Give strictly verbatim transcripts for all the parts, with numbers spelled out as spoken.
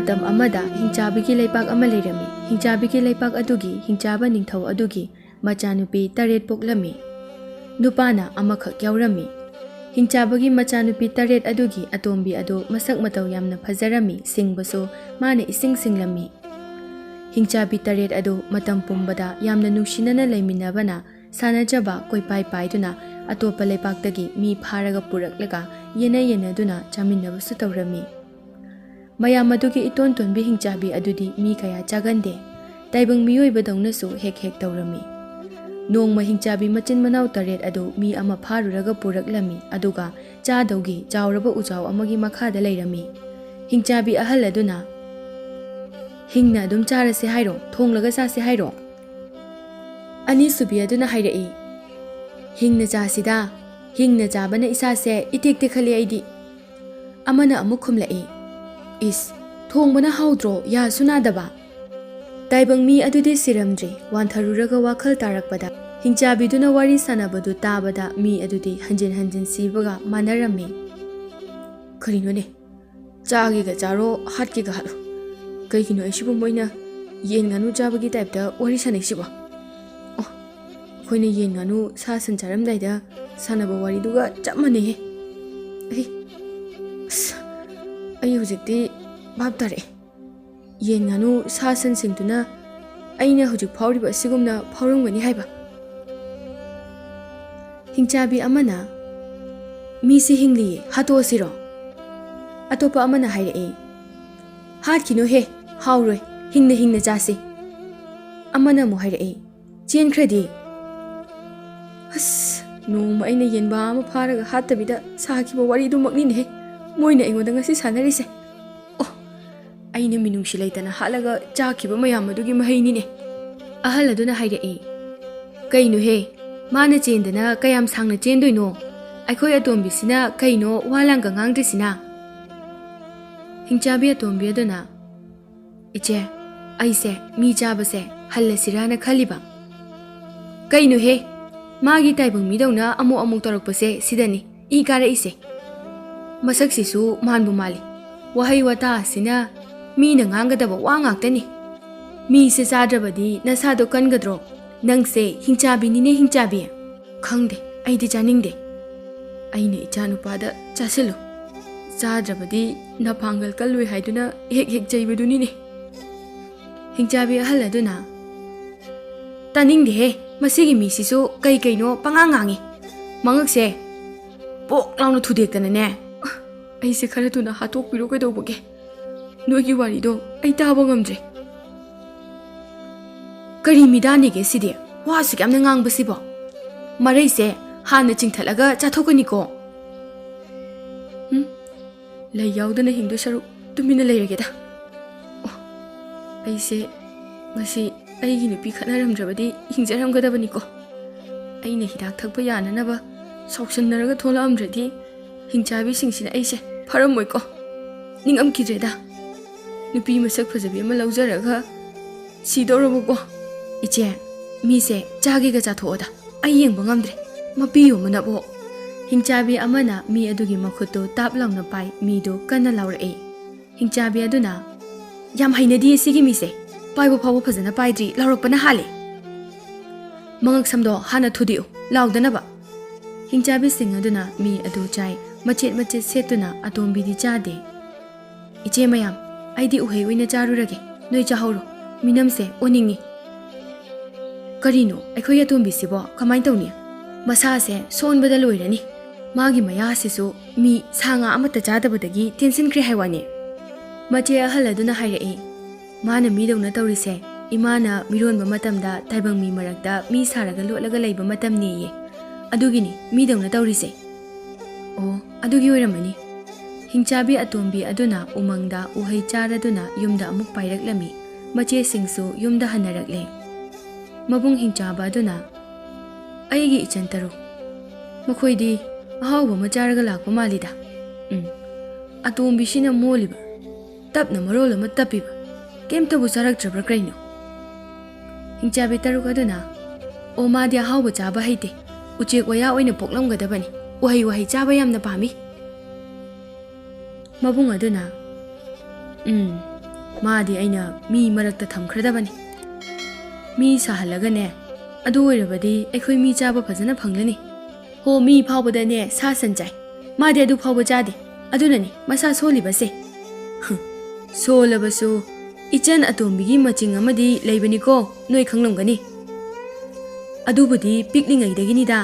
ꯃꯇꯝ ꯑꯃꯗ ꯍꯤꯡꯆꯥꯕꯤꯒꯤ ꯂꯩꯄꯥꯛ ꯑꯃ ꯂꯩꯔꯝꯃꯤ꯫ ꯍꯤꯡꯆꯥꯕꯤꯒꯤ ꯂꯩꯄꯥꯛ ꯑꯗꯨꯒꯤ ꯍꯤꯡꯆꯥꯕ ꯅꯤꯡꯊꯧ ꯑꯗꯨꯒꯤ ꯃꯆꯥꯅꯨꯄꯤ ꯇꯔꯦꯠ ꯄꯣꯛꯂꯝꯃꯤ꯫ ꯅꯨꯄꯥꯅ ꯑꯃꯈꯛ ꯌꯥꯎꯔꯝꯃꯤ꯫ ꯍꯤꯡꯆꯥꯕꯒꯤ ꯃꯆꯥꯅꯨꯄꯤ ꯇꯔꯦꯠ ꯑꯗꯨꯒꯤ ꯑꯇꯣꯝꯕꯤ ꯑꯗꯨ ꯃꯁꯛ ꯃꯇꯧ ꯌꯥꯝꯅ ꯐꯖꯔꯝꯃꯤ, ꯁꯤꯡꯕꯁꯨ ꯃꯥꯅ ꯏꯁꯤꯡ ꯁꯤꯡꯂꯝꯃꯤ꯫ ꯍꯤꯡꯆꯥꯕꯤ ꯇꯔꯦꯠ ꯑꯗꯨ ꯃꯇꯝ ꯄꯨꯝꯕꯗ ꯌꯥꯝꯅ ꯅꯨꯡꯁꯤꯅꯅ ꯂꯩꯃꯤꯟꯅꯕꯅ ꯁꯥꯟꯅꯖꯕ ꯀꯣꯏꯄꯥꯏ ꯄꯥꯏꯗꯨꯅ ꯑꯇꯣꯞꯄ ꯂꯩꯄꯥꯛꯇꯒꯤ ꯃꯤ ꯐꯥꯔꯒ ꯄꯨꯔꯛꯂꯒ ꯌꯦꯟꯅ ꯌꯦꯟꯅꯗꯨꯅ ꯆꯥꯃꯤꯟꯅꯕꯁꯨ ꯇꯧꯔꯝꯃꯤ꯫ ꯃꯌꯥꯝ ꯑꯗꯨꯒꯤ ꯏꯇꯣꯟ ꯇꯣꯟꯕꯤ ꯍꯤꯡꯆꯥꯕꯤ ꯑꯗꯨꯗꯤ ꯃꯤ ꯀꯌꯥ ꯆꯥꯒꯟꯗꯦ꯫ ꯇꯥꯏꯕꯪ ꯃꯤꯑꯣꯏꯕꯗꯧꯅꯁꯨ ꯍꯦꯛ ꯍꯦꯛ ꯇꯧꯔꯝꯃꯤ꯫ ꯅꯣꯡꯃ ꯍꯤꯡꯆꯥꯕꯤ ꯃꯆꯤꯟ ꯃꯅꯥꯎ ꯇꯔꯦꯠ ꯑꯗꯨ ꯃꯤ ꯑꯃ ꯐꯥꯔꯨꯔꯒ ꯄꯨꯔꯛꯂꯝꯃꯤ, ꯑꯗꯨꯒ ꯆꯥꯗꯧꯒꯤ ꯆꯥꯎꯔꯕ ꯎꯖꯥꯎ ꯑꯃꯒꯤ ꯃꯈꯥꯗ ꯂꯩꯔꯝꯃꯤ꯫ ꯍꯤꯡꯆꯥꯕꯤ ꯑꯍꯜ ꯑꯗꯨꯅ, "ꯍꯤꯡꯅ ꯑꯗꯨꯝ ꯆꯥꯔꯁꯦ ꯍꯥꯏꯔꯣ? ꯊꯣꯡꯂꯒ ꯆꯥꯁꯦ ꯍꯥꯏꯔꯣ?" ꯑꯅꯤꯁꯨꯕꯤ ꯑꯗꯨꯅ ꯍꯥꯏꯔꯛꯏ, "ꯍꯤꯡꯅ ꯆꯥꯁꯤꯗ, ꯍꯤꯡꯅ ꯆꯥꯕꯅ ꯏꯁꯥꯁꯦ ꯏꯇꯦꯛ ꯇꯦꯛꯈꯠꯂꯦ ꯑꯩꯗꯤ꯫" ꯑꯃꯅ ꯑꯃꯨꯛ ꯈꯨꯝꯂꯛꯏ, "ꯏꯁ, ꯊꯣꯡꯕꯅ ꯍꯥꯎꯗ꯭ꯔꯣ, ꯌꯥꯁꯨ ꯅꯥꯗꯕ?" ꯇꯥꯏꯕꯪ ꯃꯤ ꯑꯗꯨꯗꯤ ꯁꯤꯔꯝꯗ꯭ꯔꯤ꯫ ꯋꯥꯟꯊꯔꯨꯔꯒ ꯋꯥꯈꯜ ꯇꯥꯔꯛꯄꯗ, ꯍꯤꯡꯆꯥꯕꯤꯗꯨꯅ ꯋꯥꯔꯤ ꯁꯥꯟꯅꯕꯗꯨ ꯇꯥꯕꯗ ꯃꯤ ꯑꯗꯨꯗꯤ ꯍꯟꯖꯤꯟ ꯍꯟꯖꯤꯟ ꯁꯤꯕꯒ ꯃꯥꯟꯅꯔꯝꯃꯤ꯫ "ꯀꯔꯤꯅꯣꯅꯦ? ꯆꯥꯒꯦꯒ ꯆꯥꯔꯣ, ꯍꯥꯠꯀꯦꯒ ꯍꯥꯠꯂꯣ꯫ ꯀꯩꯒꯤꯅꯣ ꯑꯩꯁꯤꯕꯨ ꯃꯣꯏꯅ ꯌꯦꯟ ꯉꯥꯅꯨ ꯆꯥꯕꯒꯤ ꯇꯥꯏꯞꯇ ꯋꯥꯔꯤ ꯁꯥꯟꯅꯩꯁꯤꯕꯣ? ꯑꯣ, ꯑꯩꯈꯣꯏꯅ ꯌꯦꯟ ꯉꯥꯅꯨ ꯁꯥ ꯁꯟ ꯆꯥꯔꯝꯗꯥꯏꯗ ꯁꯥꯟꯅꯕ ꯋꯥꯔꯤꯗꯨꯒ ꯆꯞ ꯃꯥꯟꯅꯩꯍꯦ꯫ ꯑꯩ, ꯑꯁ, ꯑꯩ ꯍꯧꯖꯤꯛꯇꯤ ꯚꯥꯞ ꯇꯥꯔꯛꯑꯦ꯫ ꯌꯦꯟ ꯉꯥꯅꯨ ꯁꯥ ꯁꯟꯁꯤꯡꯗꯨꯅ ꯑꯩꯅ ꯍꯧꯖꯤꯛ ꯐꯥꯎꯔꯤꯕ ꯑꯁꯤꯒꯨꯝꯅ ꯐꯥꯎꯔꯝꯒꯅꯤ ꯍꯥꯏꯕ꯫" ꯍꯤꯡꯆꯥꯕꯤ ꯑꯃꯅ, "ꯃꯤꯁꯤ ꯍꯤꯡꯂꯤꯌꯦ, ꯍꯥꯠꯇꯣꯛꯑꯁꯤꯔꯣ?" ꯑꯇꯣꯞꯄ ꯑꯃꯅ ꯍꯥꯏꯔꯛꯏ, "ꯍꯥꯠꯈꯤꯅꯨꯍꯦ, ꯍꯥꯎꯔꯣꯏ, ꯍꯤꯡꯅ ꯍꯤꯡꯅ ꯆꯥꯁꯤ꯫" ꯑꯃꯅ ꯑꯃꯨꯛ ꯍꯥꯏꯔꯛꯏ, "ꯆꯦꯟꯈ꯭ꯔꯗꯤ?" ꯑꯁ, ꯅꯣꯡꯃ ꯑꯩꯅ ꯌꯦꯟꯕꯥ ꯑꯃ ꯐꯥꯔꯒ ꯍꯥꯠꯇꯕꯤꯗ ꯁꯥꯈꯤꯕ ꯋꯥꯔꯤꯗꯨꯃꯛꯅꯤꯅꯦꯍꯦ ꯃꯣꯏꯅ ꯑꯩꯉꯣꯟꯗ ꯉꯁꯤ ꯁꯥꯟꯅꯔꯤꯁꯦ꯫ ꯑꯣ, ꯑꯩꯅ ꯃꯤꯅꯨꯡꯁꯤ ꯂꯩꯇꯅ ꯍꯥꯠꯂꯒ ꯆꯥꯈꯤꯕ ꯃꯌꯥꯝ ꯑꯗꯨꯒꯤ ꯃꯍꯩꯅꯤꯅꯦ꯫ ꯑꯍꯜ ꯑꯗꯨꯅ ꯍꯥꯏꯔꯛꯏ, "ꯀꯩꯅꯣꯍꯦ, ꯃꯥꯅ ꯆꯦꯟꯗꯅ ꯀꯌꯥꯝ ꯁꯥꯡꯅ ꯆꯦꯟꯗꯣꯏꯅꯣ? ꯑꯩꯈꯣꯏ ꯑꯇꯣꯝꯕꯤꯁꯤꯅ ꯀꯩꯅꯣ ꯋꯥ ꯂꯥꯡꯒ ꯉꯥꯡꯗ꯭ꯔꯤꯁꯤꯅ?" ꯍꯤꯡꯆꯥꯕꯤ ꯑꯇꯣꯝꯕꯤ ꯑꯗꯨꯅ, "ꯏꯆꯦ, ꯑꯩꯁꯦ ꯃꯤ ꯆꯥꯕꯁꯦ ꯍꯜꯂꯁꯤꯔꯥꯅ ꯈꯜꯂꯤꯕ꯫" "ꯀꯩꯅꯣꯍꯦ, ꯃꯥꯒꯤ ꯇꯥꯏꯕꯪ ꯃꯤꯗꯧꯅ ꯑꯃꯨꯛ ꯑꯃꯨꯛ ꯇꯧꯔꯛꯄꯁꯦ ꯁꯤꯗꯅꯤ ꯏ ꯀꯥꯔꯛꯏꯁꯦ꯫ ꯃꯁꯛꯁꯤꯁꯨ ꯃꯥꯟꯕꯨ ꯃꯥꯜꯂꯤ꯫ ꯋꯥꯍꯩ ꯋꯥꯇꯥ ꯑꯁꯤꯅ ꯃꯤꯅ ꯉꯥꯡꯒꯗꯕ ꯋꯥ ꯉꯥꯛꯇꯅꯤ꯫ ꯃꯤꯁꯦ ꯆꯥꯗ꯭ꯔꯕꯗꯤ ꯅꯁꯥꯗꯣ ꯀꯟꯒꯗ꯭ꯔꯣ? ꯅꯪꯁꯦ ꯍꯤꯡꯆꯥꯕꯤꯅꯤꯅꯦ, ꯍꯤꯡꯆꯥꯕꯤ꯫ ꯈꯪꯗꯦ, ꯑꯩꯗꯤ ꯆꯥꯅꯤꯡꯗꯦ꯫ ꯑꯩꯅ ꯏꯆꯥꯅꯨꯄꯥꯗ ꯆꯥꯁꯤꯜꯂꯨ, ꯆꯥꯗ꯭ꯔꯕꯗꯤ ꯅꯄꯥꯡꯒꯜ ꯀꯜꯂꯣꯏ ꯍꯥꯏꯗꯨꯅ ꯍꯦꯛ ꯍꯦꯛ ꯆꯩꯕꯗꯨꯅꯤꯅꯦ꯫ ꯍꯤꯡꯆꯥꯕꯤ ꯑꯍꯜ ꯑꯗꯨꯅ, "ꯇꯥꯅꯤꯡꯗꯦꯍꯦ, ꯃꯁꯤꯒꯤ ꯃꯤꯁꯤꯁꯨ ꯀꯩ ꯀꯩꯅꯣ ꯄꯉꯥꯡ ꯉꯥꯡꯉꯤ꯫ ꯃꯉꯛꯁꯦ ꯄꯣꯛ ꯂꯥꯎꯅ ꯊꯨꯗꯦꯛꯇꯅꯅꯦ꯫ ꯑꯩꯁꯦ ꯈꯔ ꯊꯨꯅ ꯍꯥꯠꯇꯣꯛꯄꯤꯔꯣ ꯀꯩꯗꯧꯕꯒꯦ? ꯅꯣꯏꯒꯤ ꯋꯥꯔꯤꯗꯣ ꯑꯩ ꯇꯥꯕ ꯉꯝꯗ꯭ꯔꯦ꯫ ꯀꯔꯤ ꯃꯤꯗꯥꯅꯤꯒꯦ ꯁꯤꯗꯤ? ꯋꯥ ꯑꯁꯨꯛ ꯌꯥꯝꯅ ꯉꯥꯡꯕꯁꯤꯕꯣ? ꯃꯔꯩꯁꯦ ꯍꯥꯟꯅ ꯆꯤꯡꯊꯠꯂꯒ ꯆꯥꯊꯣꯛꯀꯅꯤꯀꯣ꯫ ꯎꯝ, ꯂꯩ ꯌꯥꯎꯗꯅ ꯍꯤꯡꯗꯣꯏ ꯁꯔꯨꯛ ꯇꯨꯃꯤꯟꯅ ꯂꯩꯔꯒꯦꯗ꯫ ꯑꯣ, ꯑꯩꯁꯦ ꯉꯁꯤ ꯑꯩꯒꯤ ꯅꯨꯄꯤ ꯈꯠꯅꯔꯝꯗ꯭ꯔꯕꯗꯤ ꯍꯤꯡꯖꯔꯝꯒꯗꯕꯅꯤꯀꯣ꯫ ꯑꯩꯅ ꯍꯤꯗꯥꯛ ꯊꯛꯄ ꯌꯥꯅꯅꯕ ꯁꯥꯎꯁꯟꯅꯔꯒ ꯊꯣꯛꯂꯛꯑꯝꯗ꯭ꯔꯗꯤ ꯍꯤꯡꯆꯥꯕꯤꯁꯤꯡꯁꯤꯅ ꯑꯩꯁꯦ ꯐꯔꯝꯃꯣꯏꯀꯣ꯫ ꯅꯤꯡꯉꯝꯈꯤꯗ꯭ꯔꯦꯗ꯫ ꯅꯨꯄꯤ ꯃꯁꯛ ꯐꯖꯕꯤ ꯑꯃ ꯂꯧꯖꯔꯒ ꯁꯤꯗꯧꯔꯕꯀꯣ꯫ ꯏꯆꯦ, ꯃꯤꯁꯦ ꯆꯥꯒꯦꯒ ꯆꯥꯊꯣꯛꯑꯣꯗ꯫ ꯑꯩ ꯌꯦꯡꯕ ꯉꯝꯗ꯭ꯔꯦ꯫ ꯃꯄꯤ ꯌꯣꯟꯕꯅꯕꯣ꯫" ꯍꯤꯡꯆꯥꯕꯤ ꯑꯃꯅ ꯃꯤ ꯑꯗꯨꯒꯤ ꯃꯈꯨꯠꯇꯨ ꯇꯥꯞ ꯂꯥꯎꯅ ꯄꯥꯏ, ꯃꯤꯗꯨ ꯀꯟꯅ ꯂꯥꯎꯔꯛꯏ꯫ ꯍꯤꯡꯆꯥꯕꯤ ꯑꯗꯨꯅ, "ꯌꯥꯝ ꯍꯩꯅꯗꯤꯌꯦ ꯁꯤꯒꯤ ꯃꯤꯁꯦ꯫ ꯄꯥꯏꯕ ꯐꯥꯎꯕ ꯐꯖꯅ ꯄꯥꯏꯗ꯭ꯔꯤ, ꯂꯥꯎꯔꯛꯄꯅ ꯍꯥꯜꯂꯦ꯫ ꯃꯉꯛ ꯁꯝꯗꯣ ꯍꯥꯟꯅ ꯊꯨꯗꯦꯛꯎ, ꯂꯥꯎꯗꯅꯕ꯫" ꯍꯤꯡꯆꯥꯕꯤꯁꯤꯡ ꯑꯗꯨꯅ ꯃꯤ ꯑꯗꯨ ꯆꯥꯏ, ꯃꯆꯦꯠ ꯃꯆꯦꯠ ꯁꯦꯠꯇꯨꯅ ꯑꯇꯣꯝꯕꯤꯗꯤ ꯆꯥꯗꯦ꯫ "ꯏꯆꯦ ꯃꯌꯥꯝ, ꯑꯩꯗꯤ ꯎꯍꯩ ꯑꯣꯏꯅ ꯆꯥꯔꯨꯔꯒꯦ, ꯅꯣꯏ ꯆꯥꯍꯧꯔꯣ꯫ ꯃꯤꯅꯝꯁꯦ ꯑꯣꯟꯅꯤꯡꯉꯤ꯫ ꯀꯔꯤꯅꯣ ꯑꯩꯈꯣꯏ ꯑꯇꯣꯝꯕꯤꯁꯤꯕꯣ? ꯀꯃꯥꯏ ꯇꯧꯅꯤ? ꯃꯁꯥꯁꯦ ꯁꯣꯟꯕꯗ ꯂꯣꯏꯔꯅꯤ꯫ ꯃꯥꯒꯤ ꯃꯌꯥꯁꯤꯁꯨ ꯃꯤ ꯁꯥ ꯉꯥ ꯑꯃꯠꯇ ꯆꯥꯗꯕꯗꯒꯤ ꯇꯦꯟꯁꯤꯟꯈ꯭ꯔꯦ ꯍꯥꯏ ꯋꯥꯅꯤ꯫" ꯃꯆꯦ ꯑꯍꯜ ꯑꯗꯨꯅ ꯍꯥꯏꯔꯛꯏ, "ꯃꯥꯅ ꯃꯤꯗꯧꯅ ꯇꯧꯔꯤꯁꯦ, ꯏꯃꯥꯅ ꯃꯤꯔꯣꯟꯕ ꯃꯇꯝꯗ ꯇꯥꯏꯕꯪ ꯃꯤ ꯃꯔꯛꯇ ꯃꯤ ꯁꯥꯔꯒ ꯂꯣꯠꯂꯒ ꯂꯩꯕ ꯃꯇꯝꯅꯦꯌꯦ꯫ ꯑꯗꯨꯒꯤꯅꯤ ꯃꯤꯗꯧꯅ ꯇꯧꯔꯤꯁꯦ꯫" ꯑꯣ, ꯑꯗꯨꯒꯤ ꯑꯣꯏꯔꯝꯃꯅꯤ꯫ ꯍꯤꯡꯆꯥꯕꯤ ꯑꯇꯣꯝꯕꯤ ꯑꯗꯨꯅ ꯎꯃꯪꯗ ꯎꯍꯩ ꯆꯥꯔꯗꯨꯅ ꯌꯨꯝꯗ ꯑꯃꯨꯛ ꯄꯥꯏꯔꯛꯂꯝꯃꯤ꯫ ꯃꯆꯦꯁꯤꯡꯁꯨ ꯌꯨꯝꯗ ꯍꯟꯅꯔꯛꯂꯦ꯫ ꯃꯕꯨꯡ ꯍꯤꯡꯆꯥꯕ ꯑꯗꯨꯅ, "ꯑꯩꯒꯤ ꯏꯆꯟ ꯇꯔꯨ, ꯃꯈꯣꯏꯗꯤ ꯑꯍꯥꯎꯕ ꯑꯃ ꯆꯥꯔꯒ ꯂꯥꯛꯄ ꯃꯥꯜꯂꯤꯗ꯫ ꯎꯝ, ꯑꯇꯣꯝꯕꯤꯁꯤꯅ ꯃꯣꯜꯂꯤꯕ, ꯇꯞꯅ ꯃꯔꯣꯜ ꯑꯃ ꯇꯞꯄꯤꯕ, ꯀꯩꯝꯇꯕꯨ ꯆꯥꯔꯛꯇ꯭ꯔꯕ꯭ꯔꯥ ꯀꯩꯅꯣ?" ꯍꯤꯡꯆꯥꯕꯤ ꯇꯔꯨꯛ ꯑꯗꯨꯅ, "ꯑꯣ, ꯃꯥꯗꯤ ꯑꯍꯥꯎꯕ ꯆꯥꯕ ꯍꯩꯇꯦ, ꯎꯆꯦꯛ ꯋꯥꯌꯥ ꯑꯣꯏꯅ ꯄꯣꯛꯂꯝꯒꯗꯕꯅꯤ, ꯎꯍꯩ ꯋꯥꯍꯩ ꯆꯥꯕ ꯌꯥꯝꯅ ꯄꯥꯝꯃꯤ꯫" ꯃꯕꯨꯡ ꯑꯗꯨꯅ, "ꯎꯝ, ꯃꯥꯗꯤ ꯑꯩꯅ ꯃꯤ ꯃꯔꯛꯇ ꯊꯝꯈ꯭ꯔꯗꯕꯅꯤ꯫ ꯃꯤ ꯁꯥꯍꯜꯂꯒꯅꯦ, ꯑꯗꯨ ꯑꯣꯏꯔꯕꯗꯤ ꯑꯩꯈꯣꯏ ꯃꯤ ꯆꯥꯕ ꯐꯖꯅ ꯐꯪꯂꯅꯤ꯫ ꯍꯣ, ꯃꯤ ꯐꯥꯎꯕꯗꯅꯦ ꯁꯥ ꯁꯟ ꯆꯥꯏ꯫ ꯃꯥꯗꯤ ꯑꯗꯨ ꯐꯥꯎꯕ ꯆꯥꯗꯦ꯫ ꯑꯗꯨꯅꯅꯤ ꯃꯁꯥ ꯁꯣꯜꯂꯤꯕꯁꯦ꯫ ꯍꯝ, ꯁꯣꯜꯂꯕꯁꯨ ꯏꯆꯟ ꯑꯇꯣꯝꯕꯤꯒꯤ ꯃꯆꯤꯡ ꯑꯃꯗꯤ ꯂꯩꯕꯅꯤꯀꯣ, ꯅꯣꯏ ꯈꯪꯂꯝꯒꯅꯤ꯫ ꯑꯗꯨꯕꯨꯗꯤ ꯄꯤꯛꯂꯤꯉꯩꯗꯒꯤꯅꯤꯗ꯫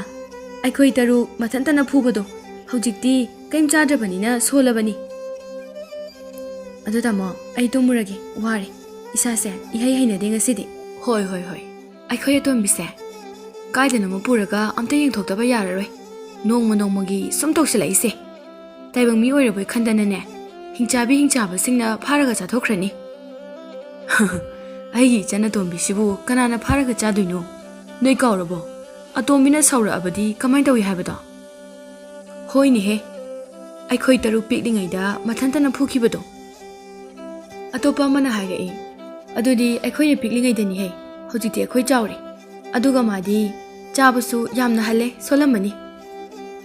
ꯑꯩꯈꯣꯏ ꯇꯔꯨꯛ ꯃꯊꯟꯇꯅ ꯐꯨꯕꯗꯣ꯫ ꯍꯧꯖꯤꯛꯇꯤ ꯀꯔꯤꯝ ꯆꯥꯗ꯭ꯔꯕꯅꯤꯅ ꯁꯣꯜꯂꯕꯅꯤ꯫ ꯑꯗꯨ ꯇꯥꯃꯣ, ꯑꯩ ꯇꯨꯝꯃꯨꯔꯒꯦ, ꯋꯥꯔꯦ꯫ ꯏꯁꯥꯁꯦ ꯏꯍꯩ ꯍꯩꯅꯗꯦ ꯉꯁꯤꯗꯤ꯫ ꯍꯣꯏ, ꯍꯣꯏ, ꯍꯣꯏ꯫ ꯑꯩꯈꯣꯏ ꯑꯇꯣꯝꯕꯤꯁꯦ ꯀꯥꯏꯗꯅꯣꯃ ꯄꯨꯔꯒ ꯑꯝꯇ ꯌꯦꯡꯊꯣꯛꯇꯕ ꯌꯥꯔꯔꯣꯏ꯫ ꯅꯣꯡꯃ ꯅꯣꯡꯃꯒꯤ ꯁꯨꯝ ꯇꯧꯁꯤꯜꯂꯛꯏꯁꯦ꯫ ꯇꯥꯏꯕꯪ ꯃꯤ ꯑꯣꯏꯔꯕꯣꯏ ꯈꯟꯗꯅꯅꯦ, ꯍꯤꯡꯆꯥꯕꯤ ꯍꯤꯡꯆꯥꯕꯁꯤꯡꯅ ꯐꯥꯔꯒ ꯆꯥꯊꯣꯛꯈ꯭ꯔꯅꯤ꯫ ꯑꯩꯒꯤ ꯏꯆꯟ ꯑꯇꯣꯝꯕꯤꯁꯤꯕꯨ ꯀꯅꯥꯅ ꯐꯥꯔꯒ ꯆꯥꯗꯣꯏꯅꯣ? ꯅꯣꯏ ꯀꯥꯎꯔꯕꯣ? ꯑꯇꯣꯝꯕꯤꯅ ꯁꯥꯎꯔꯛꯑꯕꯗꯤ ꯀꯃꯥꯏ ꯇꯧꯏ ꯍꯥꯏꯕꯗꯣ? ꯍꯣꯏꯅꯦꯍꯦ, ꯑꯩꯈꯣꯏ ꯇꯔꯨꯛ ꯄꯤꯛꯂꯤꯉꯩꯗ ꯃꯊꯟꯇꯅ ꯐꯨꯈꯤꯕꯗꯣ꯫ ꯑꯇꯣꯞꯄ ꯑꯃꯅ ꯍꯥꯏꯔꯛꯏ, "ꯑꯗꯨꯗꯤ ꯑꯩꯈꯣꯏꯅ ꯄꯤꯛꯂꯤꯉꯩꯗꯅꯤꯍꯦ, ꯍꯧꯖꯤꯛꯇꯤ ꯑꯩꯈꯣꯏ ꯆꯥꯎꯔꯦ꯫ ꯑꯗꯨꯒ ꯃꯥꯗꯤ ꯆꯥꯕꯁꯨ ꯌꯥꯝꯅ ꯍꯜꯂꯦ, ꯁꯣꯜꯂꯝꯃꯅꯤ꯫"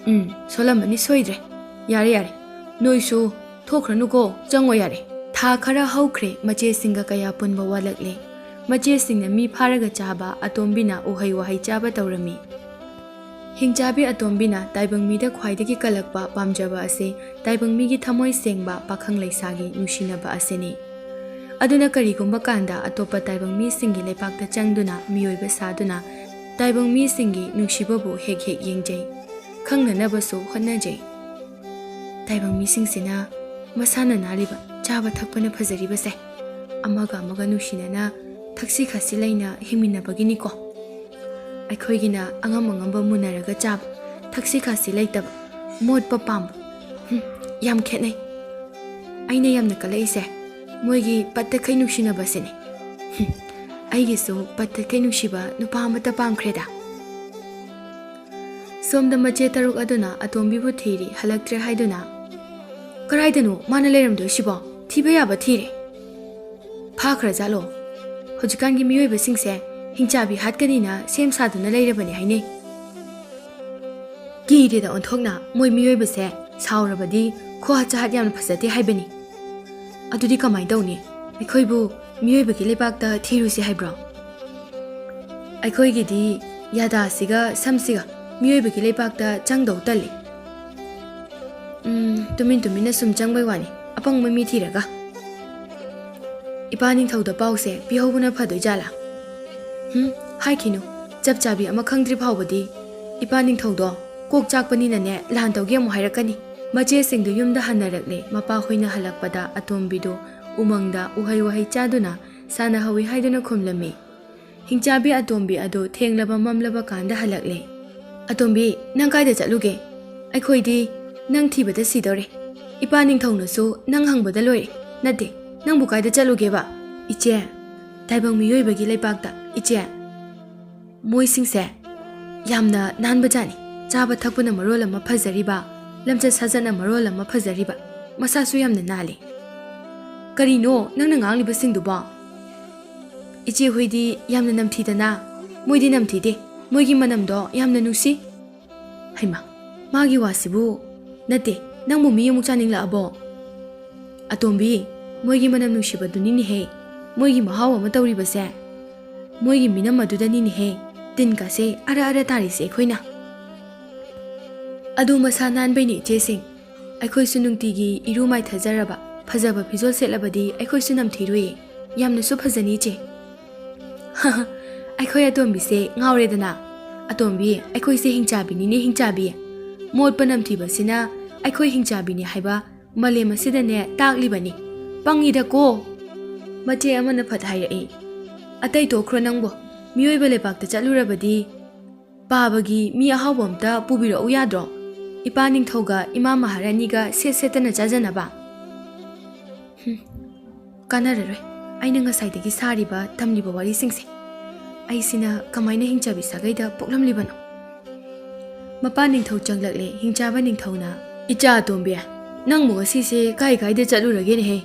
ꯎꯝ, ꯁꯣꯜꯂꯝꯃꯅꯤ ꯁꯣꯏꯗ꯭ꯔꯦ꯫ ꯌꯥꯔꯦ, ꯌꯥꯔꯦ, ꯅꯣꯏꯁꯨ ꯊꯣꯛꯈ꯭ꯔꯅꯨꯀꯣ, ꯆꯪꯉꯣ ꯌꯥꯔꯦ꯫ ꯊꯥ ꯈꯔ ꯍꯧꯈ꯭ꯔꯦ, ꯃꯆꯦꯁꯤꯡꯒ ꯀꯌꯥ ꯄꯨꯟꯕ ꯋꯥꯠꯂꯛꯂꯦ꯫ ꯃꯆꯦꯁꯤꯡꯅ ꯃꯤ ꯐꯥꯔꯒ ꯆꯥꯕ, ꯑꯇꯣꯝꯕꯤꯅ ꯎꯍꯩ ꯋꯥꯍꯩ ꯆꯥꯕ ꯇꯧꯔꯝꯃꯤ꯫ ꯍꯤꯡꯆꯥꯕꯤ ꯑꯇꯣꯝꯕꯤꯅ ꯇꯥꯏꯕꯪ ꯃꯤꯗ ꯈ꯭ꯋꯥꯏꯗꯒꯤ ꯀꯜꯂꯛꯄ ꯄꯥꯝꯖꯕ ꯑꯁꯤ ꯇꯥꯏꯕꯪ ꯃꯤꯒꯤ ꯊꯃꯣꯏ ꯁꯦꯡꯕ ꯄꯥꯈꯪ ꯂꯩꯁꯥꯒꯤ ꯅꯨꯡꯁꯤꯅꯕ ꯑꯁꯤꯅꯤ꯫ ꯑꯗꯨꯅ ꯀꯔꯤꯒꯨꯝꯕ ꯀꯥꯟꯗ ꯑꯇꯣꯞꯄ ꯇꯥꯏꯕꯪ ꯃꯤꯁꯤꯡꯒꯤ ꯂꯩꯄꯥꯛꯇ ꯆꯪꯗꯨꯅ ꯃꯤꯑꯣꯏꯕ ꯁꯥꯗꯨꯅ ꯇꯥꯏꯕꯪ ꯃꯤꯁꯤꯡꯒꯤ ꯅꯨꯡꯁꯤꯕꯕꯨ ꯍꯦꯛ ꯍꯦꯛ ꯌꯦꯡꯖꯩ, ꯈꯪꯅꯅꯕꯁꯨ ꯍꯣꯠꯅꯖꯩ꯫ ꯇꯥꯏꯕꯪ ꯃꯤꯁꯤꯡꯁꯤꯅ ꯃꯁꯥꯅ ꯅꯥꯜꯂꯤꯕ, ꯆꯥꯕ ꯊꯛꯄꯅ ꯐꯖꯔꯤꯕꯁꯦ ꯑꯃꯒ ꯑꯃꯒ ꯅꯨꯡꯁꯤꯅꯅ ꯊꯛꯁꯤ ꯈꯥꯁꯤ ꯂꯩꯅ ꯍꯤꯡꯃꯤꯟꯅꯕꯒꯤꯅꯤꯀꯣ꯫ ꯑꯩꯈꯣꯏꯒꯤꯅ ꯑꯉꯝ ꯑꯉꯝꯕ ꯃꯨꯟꯅꯔꯒ ꯆꯥꯕ, ꯊꯛꯁꯤ ꯈꯥꯁꯤ ꯂꯩꯇꯕ, ꯃꯣꯠꯄ ꯄꯥꯝꯕ꯫ ꯍꯨꯝ, ꯌꯥꯝ ꯈꯦꯠꯅꯩ꯫ ꯑꯩꯅ ꯌꯥꯝꯅ ꯀꯜꯂꯛꯏꯁꯦ ꯃꯣꯏꯒꯤ ꯄꯠ ꯇꯠꯈꯩ ꯅꯨꯡꯁꯤꯅꯕꯁꯤꯅꯤ꯫ ꯍꯨꯝ, ꯑꯩꯒꯤꯁꯨ ꯄꯠ ꯇꯠꯈꯩ ꯅꯨꯡꯁꯤꯕ ꯅꯨꯄꯥ ꯑꯃꯠꯇ ꯄꯥꯝꯈ꯭ꯔꯦꯗ꯫ ꯁꯣꯝꯗ ꯃꯆꯦ ꯇꯔꯨꯛ ꯑꯗꯨꯅ ꯑꯇꯣꯝꯕꯤꯕꯨ ꯊꯤꯔꯤ, ꯍꯜꯂꯛꯇ꯭ꯔꯦ ꯍꯥꯏꯗꯨꯅ꯫ "ꯀꯔꯥꯏꯗꯅꯣ ꯃꯥꯅ ꯂꯩꯔꯝꯗꯣꯏꯁꯤꯕꯣ? ꯊꯤꯕ ꯌꯥꯕ ꯊꯤꯔꯦ꯫ ꯐꯥꯈ꯭ꯔꯖꯥꯠꯂꯣ? ꯍꯧꯖꯤꯛꯀꯥꯟꯒꯤ ꯃꯤꯑꯣꯏꯕꯁꯤꯡꯁꯦ ꯍꯤꯡꯆꯥꯕꯤ ꯍꯥꯠꯀꯅꯤꯅ ꯁꯦꯝ ꯁꯥꯗꯨꯅ ꯂꯩꯔꯕꯅꯤ ꯍꯥꯏꯅꯩ꯫" ꯀꯤꯔꯦꯗ ꯑꯣꯟꯊꯣꯛꯅ꯫ ꯃꯣꯏ ꯃꯤꯑꯣꯏꯕꯁꯦ ꯁꯥꯎꯔꯕꯗꯤ ꯈꯨꯍꯥꯠ ꯆꯥꯍꯠ ꯌꯥꯝꯅ ꯐꯖꯗꯦ ꯍꯥꯏꯕꯅꯤ꯫ ꯑꯗꯨꯗꯤ ꯀꯃꯥꯏꯅ ꯇꯧꯅꯤ? ꯑꯩꯈꯣꯏꯕꯨ ꯃꯤꯑꯣꯏꯕꯒꯤ ꯂꯩꯕꯥꯛꯇ ꯊꯤꯔꯨꯁꯤ ꯍꯥꯏꯕ꯭ꯔꯣ? ꯑꯩꯈꯣꯏꯒꯤꯗꯤ ꯌꯥꯗꯥꯁꯤꯒ ꯁꯝꯁꯤꯒ ꯃꯤꯑꯣꯏꯕꯒꯤ ꯂꯩꯕꯥꯛꯇ ꯆꯪꯗꯧ ꯇꯜꯂꯤ꯫ ꯎꯝ, ꯇꯨꯃꯤꯟ ꯇꯨꯃꯤꯟꯅ ꯁꯨꯝ ꯆꯪꯕꯩ ꯋꯥꯅꯤ, ꯑꯄꯪꯕ ꯃꯤ ꯊꯤꯔꯒ꯫ ꯏꯄꯥ ꯅꯤꯡꯊꯧꯗ ꯄꯥꯎꯁꯦ ꯄꯤꯍꯧꯕꯅ ꯐꯗꯣꯏ ꯖꯥꯠꯂꯥ? ꯍꯨꯝ, ꯍꯥꯏꯈꯤꯅꯨ꯫ ꯆꯞ ꯆꯥꯕꯤ ꯑꯃ ꯈꯪꯗ꯭ꯔꯤ ꯐꯥꯎꯕꯗꯤ ꯏꯄꯥ ꯅꯤꯡꯊꯧꯗꯣ ꯀꯣꯛ ꯆꯥꯛꯄꯅꯤꯅꯅꯦ, ꯂꯥꯟ ꯇꯧꯒꯦ ꯑꯃꯨꯛ ꯍꯥꯏꯔꯛꯀꯅꯤ꯫ ꯃꯆꯦꯁꯤꯡꯗꯨ ꯌꯨꯝꯗ ꯍꯟꯅꯔꯛꯂꯦ꯫ ꯃꯄꯥ ꯍꯣꯏꯅ ꯍꯜꯂꯛꯄꯗ ꯑꯇꯣꯝꯕꯤꯗꯨ ꯎꯃꯪꯗ ꯎꯍꯩ ꯋꯥꯍꯩ ꯆꯥꯗꯨꯅ ꯁꯥꯟꯅꯍꯧꯏ ꯍꯥꯏꯗꯨꯅ ꯈꯨꯝꯂꯝꯃꯤ꯫ ꯍꯤꯡꯆꯥꯕꯤ ꯑꯇꯣꯝꯕꯤ ꯑꯗꯨ ꯊꯦꯡꯂꯕ ꯃꯝꯂꯕ ꯀꯥꯟꯗ ꯍꯜꯂꯛꯂꯦ꯫ "ꯑꯇꯣꯝꯕꯤ, ꯅꯪ ꯀꯥꯏꯗ ꯆꯠꯂꯨꯒꯦ? ꯑꯩꯈꯣꯏꯗꯤ ꯅꯪ ꯊꯤꯕꯗ ꯁꯤꯗꯧꯔꯦ꯫ ꯏꯄꯥ ꯅꯤꯡꯊꯧꯅꯁꯨ ꯅꯪ ꯍꯪꯕꯗ ꯂꯣꯏꯔꯦ꯫ ꯅꯠꯇꯦ, ꯅꯪꯕꯨ ꯀꯥꯏꯗ ꯆꯠꯂꯨꯒꯦꯕ?" "ꯏꯆꯦ, ꯇꯥꯏꯕꯪ ꯃꯤꯑꯣꯏꯕꯒꯤ ꯂꯩꯕꯥꯛꯇ, ꯏꯆꯦ꯫ ꯃꯣꯏꯁꯤꯡꯁꯦ ꯌꯥꯝꯅ ꯅꯥꯟꯕꯖꯥꯠꯅꯤ꯫ ꯆꯥꯕ ꯊꯛꯄꯅ ꯃꯔꯣꯜ ꯑꯃ ꯐꯖꯔꯤꯕ, ꯂꯝꯆꯠ ꯁꯥꯖꯠꯅ ꯃꯔꯣꯜ ꯑꯃ ꯐꯖꯔꯤꯕ, ꯃꯁꯥꯁꯨ ꯌꯥꯝꯅ ꯅꯥꯜꯂꯤ꯫" "ꯀꯔꯤꯅꯣ ꯅꯪꯅ ꯉꯥꯡꯂꯤꯕꯁꯤꯡꯗꯨꯕꯣ?" "ꯏꯆꯦ ꯍꯣꯏꯗꯤ ꯌꯥꯝꯅ ꯅꯝꯊꯤꯗꯅ?" "ꯃꯣꯏꯗꯤ ꯅꯝꯊꯤꯗꯦ, ꯃꯣꯏꯒꯤ ꯃꯅꯝꯗꯣ ꯌꯥꯝꯅ ꯅꯨꯡꯁꯤ꯫" ꯍꯩꯃꯥ, ꯃꯥꯒꯤ ꯋꯥꯁꯤꯕꯨ! "ꯅꯠꯇꯦ, ꯅꯪꯕꯨ ꯃꯤ ꯑꯃꯨꯛ ꯆꯥꯅꯤꯡꯂꯛꯑꯕꯣ?" "ꯑꯇꯣꯝꯕꯤ, ꯃꯣꯏꯒꯤ ꯃꯅꯝ ꯅꯨꯡꯁꯤꯕꯗꯨꯅꯤꯅꯦꯍꯦ, ꯃꯣꯏꯒꯤ ꯃꯍꯥꯎ ꯑꯃ ꯇꯧꯔꯤꯕꯁꯦ꯫ ꯃꯣꯏꯒꯤ ꯃꯤꯅꯝ ꯑꯗꯨꯗꯅꯤꯅꯦꯍꯦ ꯇꯤꯟ ꯀꯥꯁꯦ ꯑꯔ ꯑꯔ ꯇꯥꯔꯤꯁꯦ ꯑꯩꯈꯣꯏꯅ꯫" "ꯑꯗꯨ ꯃꯁꯥ ꯅꯥꯟꯕꯩꯅꯦ ꯏꯆꯦꯁꯤꯡ꯫ ꯑꯩꯈꯣꯏꯁꯨ ꯅꯨꯡꯇꯤꯒꯤ ꯏꯔꯨ ꯃꯥꯏꯊꯖꯔꯕ, ꯐꯖꯕ ꯐꯤꯖꯣꯜ ꯁꯦꯠꯂꯕꯗꯤ ꯑꯩꯈꯣꯏꯁꯨ ꯅꯝꯊꯤꯔꯨꯏ꯫ ꯌꯥꯝꯅꯁꯨ ꯐꯖꯅꯤ ꯏꯆꯦ꯫" "ꯑꯩꯈꯣꯏ ꯑꯇꯣꯝꯕꯤꯁꯦ ꯉꯥꯎꯔꯦꯗꯅ꯫ ꯑꯇꯣꯝꯕꯤ, ꯑꯩꯈꯣꯏꯁꯦ ꯍꯤꯡꯆꯥꯕꯤꯅꯤꯅꯦ, ꯍꯤꯡꯆꯥꯕꯤ꯫ ꯃꯣꯠꯄ ꯅꯝꯊꯤꯕꯁꯤꯅ ꯑꯩꯈꯣꯏ ꯍꯤꯡꯆꯥꯕꯤꯅꯤ ꯍꯥꯏꯕ ꯃꯥꯂꯦꯝ ꯑꯁꯤꯗꯅꯦ ꯇꯥꯛꯂꯤꯕꯅꯤ꯫ ꯄꯪꯉꯤꯗꯀꯣ!" ꯃꯆꯦ ꯑꯃꯅ ꯐꯠ ꯍꯥꯏꯔꯛꯏ꯫ "ꯑꯇꯩ ꯇꯣꯛꯈ꯭ꯔꯣ ꯅꯪꯕꯣ꯫ ꯃꯤꯑꯣꯏꯕ ꯂꯩꯕꯥꯛꯇ ꯆꯠꯂꯨꯔꯕꯗꯤ ꯄꯥꯕꯒꯤ ꯃꯤ ꯑꯍꯥꯎꯕ ꯑꯝꯇ ꯄꯨꯕꯤꯔꯛꯎ ꯌꯥꯗ꯭ꯔꯣ? ꯏꯄꯥ ꯅꯤꯡꯊꯧꯒ ꯏꯃꯥ ꯃꯍꯥꯔꯥꯅꯤꯒ ꯁꯦꯠ ꯁꯦꯠꯇꯅ ꯆꯥꯖꯅꯕ꯫" ꯍꯨꯝ, ꯀꯥꯟꯅꯔꯔꯣꯏ꯫ ꯑꯩꯅ ꯉꯁꯥꯏꯗꯒꯤ ꯁꯥꯔꯤꯕ, ꯇꯝꯂꯤꯕ ꯋꯥꯔꯤꯁꯤꯡꯁꯦ꯫ ꯑꯩꯁꯤꯅ ꯀꯃꯥꯏꯅ ꯍꯤꯡꯆꯥꯕꯤ ꯁꯥꯒꯩꯗ ꯄꯣꯛꯂꯝꯂꯤꯕꯅꯣ? ꯃꯄꯥ ꯅꯤꯡꯊꯧ ꯆꯪꯂꯛꯂꯦ꯫ ꯍꯤꯡꯆꯥꯕ ꯅꯤꯡꯊꯧꯅ, "ꯏꯆꯥ ꯑꯇꯣꯝꯕꯤ, ꯅꯪꯕꯨ ꯉꯁꯤꯁꯦ ꯀꯥꯏ ꯀꯥꯏꯗ ꯆꯠꯂꯨꯔꯒꯦꯅꯦꯍꯦ?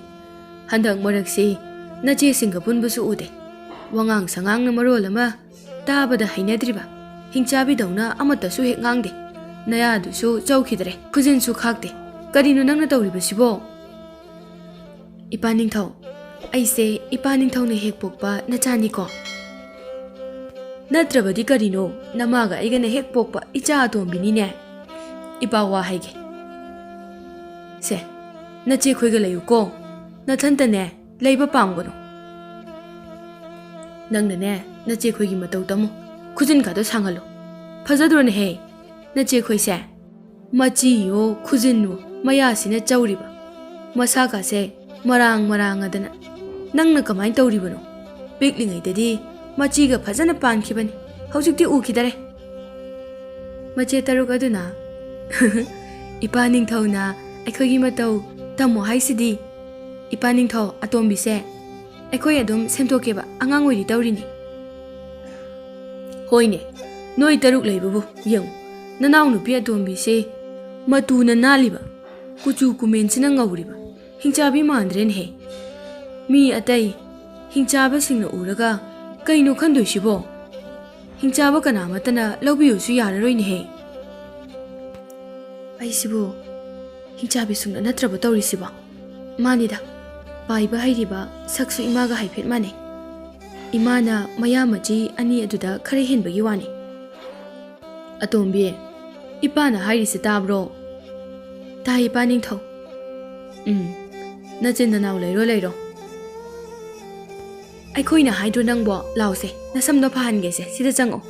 ꯍꯟꯗꯛ ꯃꯔꯛꯁꯤ ꯅꯆꯦꯁꯤꯡꯒ ꯄꯨꯟꯕꯁꯨ ꯎꯗꯦ꯫ ꯋꯥꯉꯥꯡ ꯁꯉꯥꯡꯅ ꯃꯔꯣꯜ ꯑꯃ ꯇꯥꯕꯗ ꯍꯩꯅꯗ꯭ꯔꯤꯕ, ꯍꯤꯡꯆꯥꯕꯤꯗꯧꯅ ꯑꯃꯠꯇꯁꯨ ꯍꯦꯛ ꯉꯥꯡꯗꯦ꯫ ꯅꯌꯥꯗꯨꯁꯨ ꯆꯧꯈꯤꯗ꯭ꯔꯦ, ꯈꯨꯖꯤꯟꯁꯨ ꯈꯥꯛꯇꯦ꯫ ꯀꯔꯤꯅꯣ ꯅꯪꯅ ꯇꯧꯔꯤꯕꯁꯤꯕꯣ?" "ꯏꯄꯥ ꯅꯤꯡꯊꯧ, ꯑꯩꯁꯦ ꯏꯄꯥ ꯅꯤꯡꯊꯧꯅ ꯍꯦꯛ ꯄꯣꯛꯄ ꯅꯆꯥꯅꯤꯀꯣ꯫ ꯅꯠꯇ꯭ꯔꯕꯗꯤ ꯀꯔꯤꯅꯣ, ꯅꯃꯥꯒ ꯑꯩꯒꯅ ꯍꯦꯛ ꯄꯣꯛꯄ ꯏꯆꯥ ꯑꯇꯣꯝꯕꯤꯅꯤꯅꯦ꯫ ꯏꯄꯥ, ꯋꯥ ꯍꯥꯏꯒꯦ꯫ ꯁꯦ, ꯅꯆꯦꯈꯣꯏꯒ ꯂꯩꯌꯨꯀꯣ꯫ ꯅꯊꯟꯇꯅꯦ ꯂꯩꯕ ꯄꯥꯝꯒꯅꯨ꯫ ꯅꯪꯅꯅꯦ ꯅꯆꯦꯈꯣꯏꯒꯤ ꯃꯇꯧ ꯇꯝꯃꯨ꯫ ꯈꯨꯖꯤꯟꯒꯗꯣ ꯁꯥꯡꯍꯜꯂꯨ꯫ ꯐꯖꯗ꯭ꯔꯣꯅꯦꯍꯦ ꯅꯆꯦꯈꯣꯏꯁꯦ? ꯃꯆꯤꯌꯣ ꯈꯨꯖꯤꯟꯋꯣ ꯃꯌꯥꯁꯤꯅ ꯆꯧꯔꯤꯕ, ꯃꯁꯥꯀꯥꯁꯦ ꯃꯔꯥꯡ ꯃꯔꯥꯡꯉꯗꯅ꯫ ꯅꯪꯅ ꯀꯃꯥꯏꯅ ꯇꯧꯔꯤꯕꯅꯣ? ꯄꯤꯛꯂꯤꯉꯩꯗꯗꯤ ꯃꯆꯤꯒ ꯐꯖꯅ ꯄꯥꯟꯈꯤꯕꯅꯤ, ꯍꯧꯖꯤꯛꯇꯤ ꯎꯈꯤꯗꯔꯦ꯫ ꯃꯆꯦ ꯇꯔꯨꯛ ꯑꯗꯨꯅ ꯏꯄꯥ ꯅꯤꯡꯊꯧꯅ ꯑꯩꯈꯣꯏꯒꯤ ꯃꯇꯧ ꯇꯝꯃꯣ ꯍꯥꯏꯁꯤꯗꯤ꯫ ꯏꯄꯥ ꯅꯤꯡꯊꯧ, ꯑꯇꯣꯝꯕꯤꯁꯦ ꯑꯩꯈꯣꯏ ꯑꯗꯨꯝ ꯁꯦꯝꯗꯣꯛꯀꯦꯕ, ꯑꯉꯥꯡ ꯑꯣꯏꯔꯤ ꯇꯧꯔꯤꯅꯤ꯫ ꯍꯣꯏꯅꯦ, ꯅꯣꯏ ꯇꯔꯨꯛ ꯂꯩꯕꯕꯨ ꯌꯦꯡꯉꯨ꯫ ꯅꯅꯥꯎ ꯅꯨꯄꯤ ꯑꯇꯣꯝꯕꯤꯁꯦ ꯃꯇꯨꯅ ꯅꯥꯜꯂꯤꯕ, ꯀꯨꯆꯨ ꯀꯨꯃꯦꯟꯁꯤꯅ ꯉꯧꯔꯤꯕ, ꯍꯤꯡꯆꯥꯕꯤ ꯃꯥꯟꯗ꯭ꯔꯦꯅꯦꯍꯦ꯫ ꯃꯤ ꯑꯇꯩ ꯍꯤꯡꯆꯥꯕꯁꯤꯡꯅ ꯎꯔꯒ ꯀꯩꯅꯣ ꯈꯟꯗꯣꯏꯁꯤꯕꯣ? ꯍꯤꯡꯆꯥꯕ ꯀꯅꯥꯃꯠꯇꯅ ꯂꯧꯕꯤꯌꯨꯁꯨ ꯌꯥꯔꯔꯣꯏꯅꯦꯍꯦ꯫ ꯑꯩꯁꯤꯕꯨ ꯍꯤꯡꯆꯥꯕꯤ ꯁꯨꯡꯅ ꯅꯠꯇ꯭ꯔꯕ ꯇꯧꯔꯤꯁꯤꯕꯣ? ꯃꯥꯅꯤꯗ, ꯄꯥꯏꯕ ꯍꯩꯔꯤꯕ, ꯁꯛꯁꯨ ꯏꯃꯥꯒ ꯍꯥꯏꯐꯦꯠ ꯃꯥꯟꯅꯩ꯫ ꯏꯃꯥꯅ ꯃꯌꯥ ꯃꯆꯤ ꯑꯅꯤ ꯑꯗꯨꯗ ꯈꯔ ꯍꯦꯟꯕꯒꯤ ꯋꯥꯅꯤ꯫ ꯑꯇꯣꯝꯕꯤ, ꯏꯄꯥꯅ ꯍꯥꯏꯔꯤꯁꯦ ꯇꯥꯕ꯭ꯔꯣ? ꯇꯥꯏ, ꯏꯄꯥ ꯅꯤꯡꯊꯧ꯫ ꯎꯝ, ꯅꯆꯤꯟ ꯅꯅꯥꯎ ꯂꯩꯔꯣ, ꯂꯩꯔꯣ꯫ ꯑꯩꯈꯣꯏꯅ ꯍꯥꯏꯗ꯭ꯔꯣ ꯅꯪꯕꯣ? ꯂꯥꯎꯁꯦ, ꯅꯁꯝꯗꯣ ꯐꯍꯟꯒꯦꯁꯦ, ꯁꯤꯗ ꯆꯪꯉꯛꯑꯣ꯫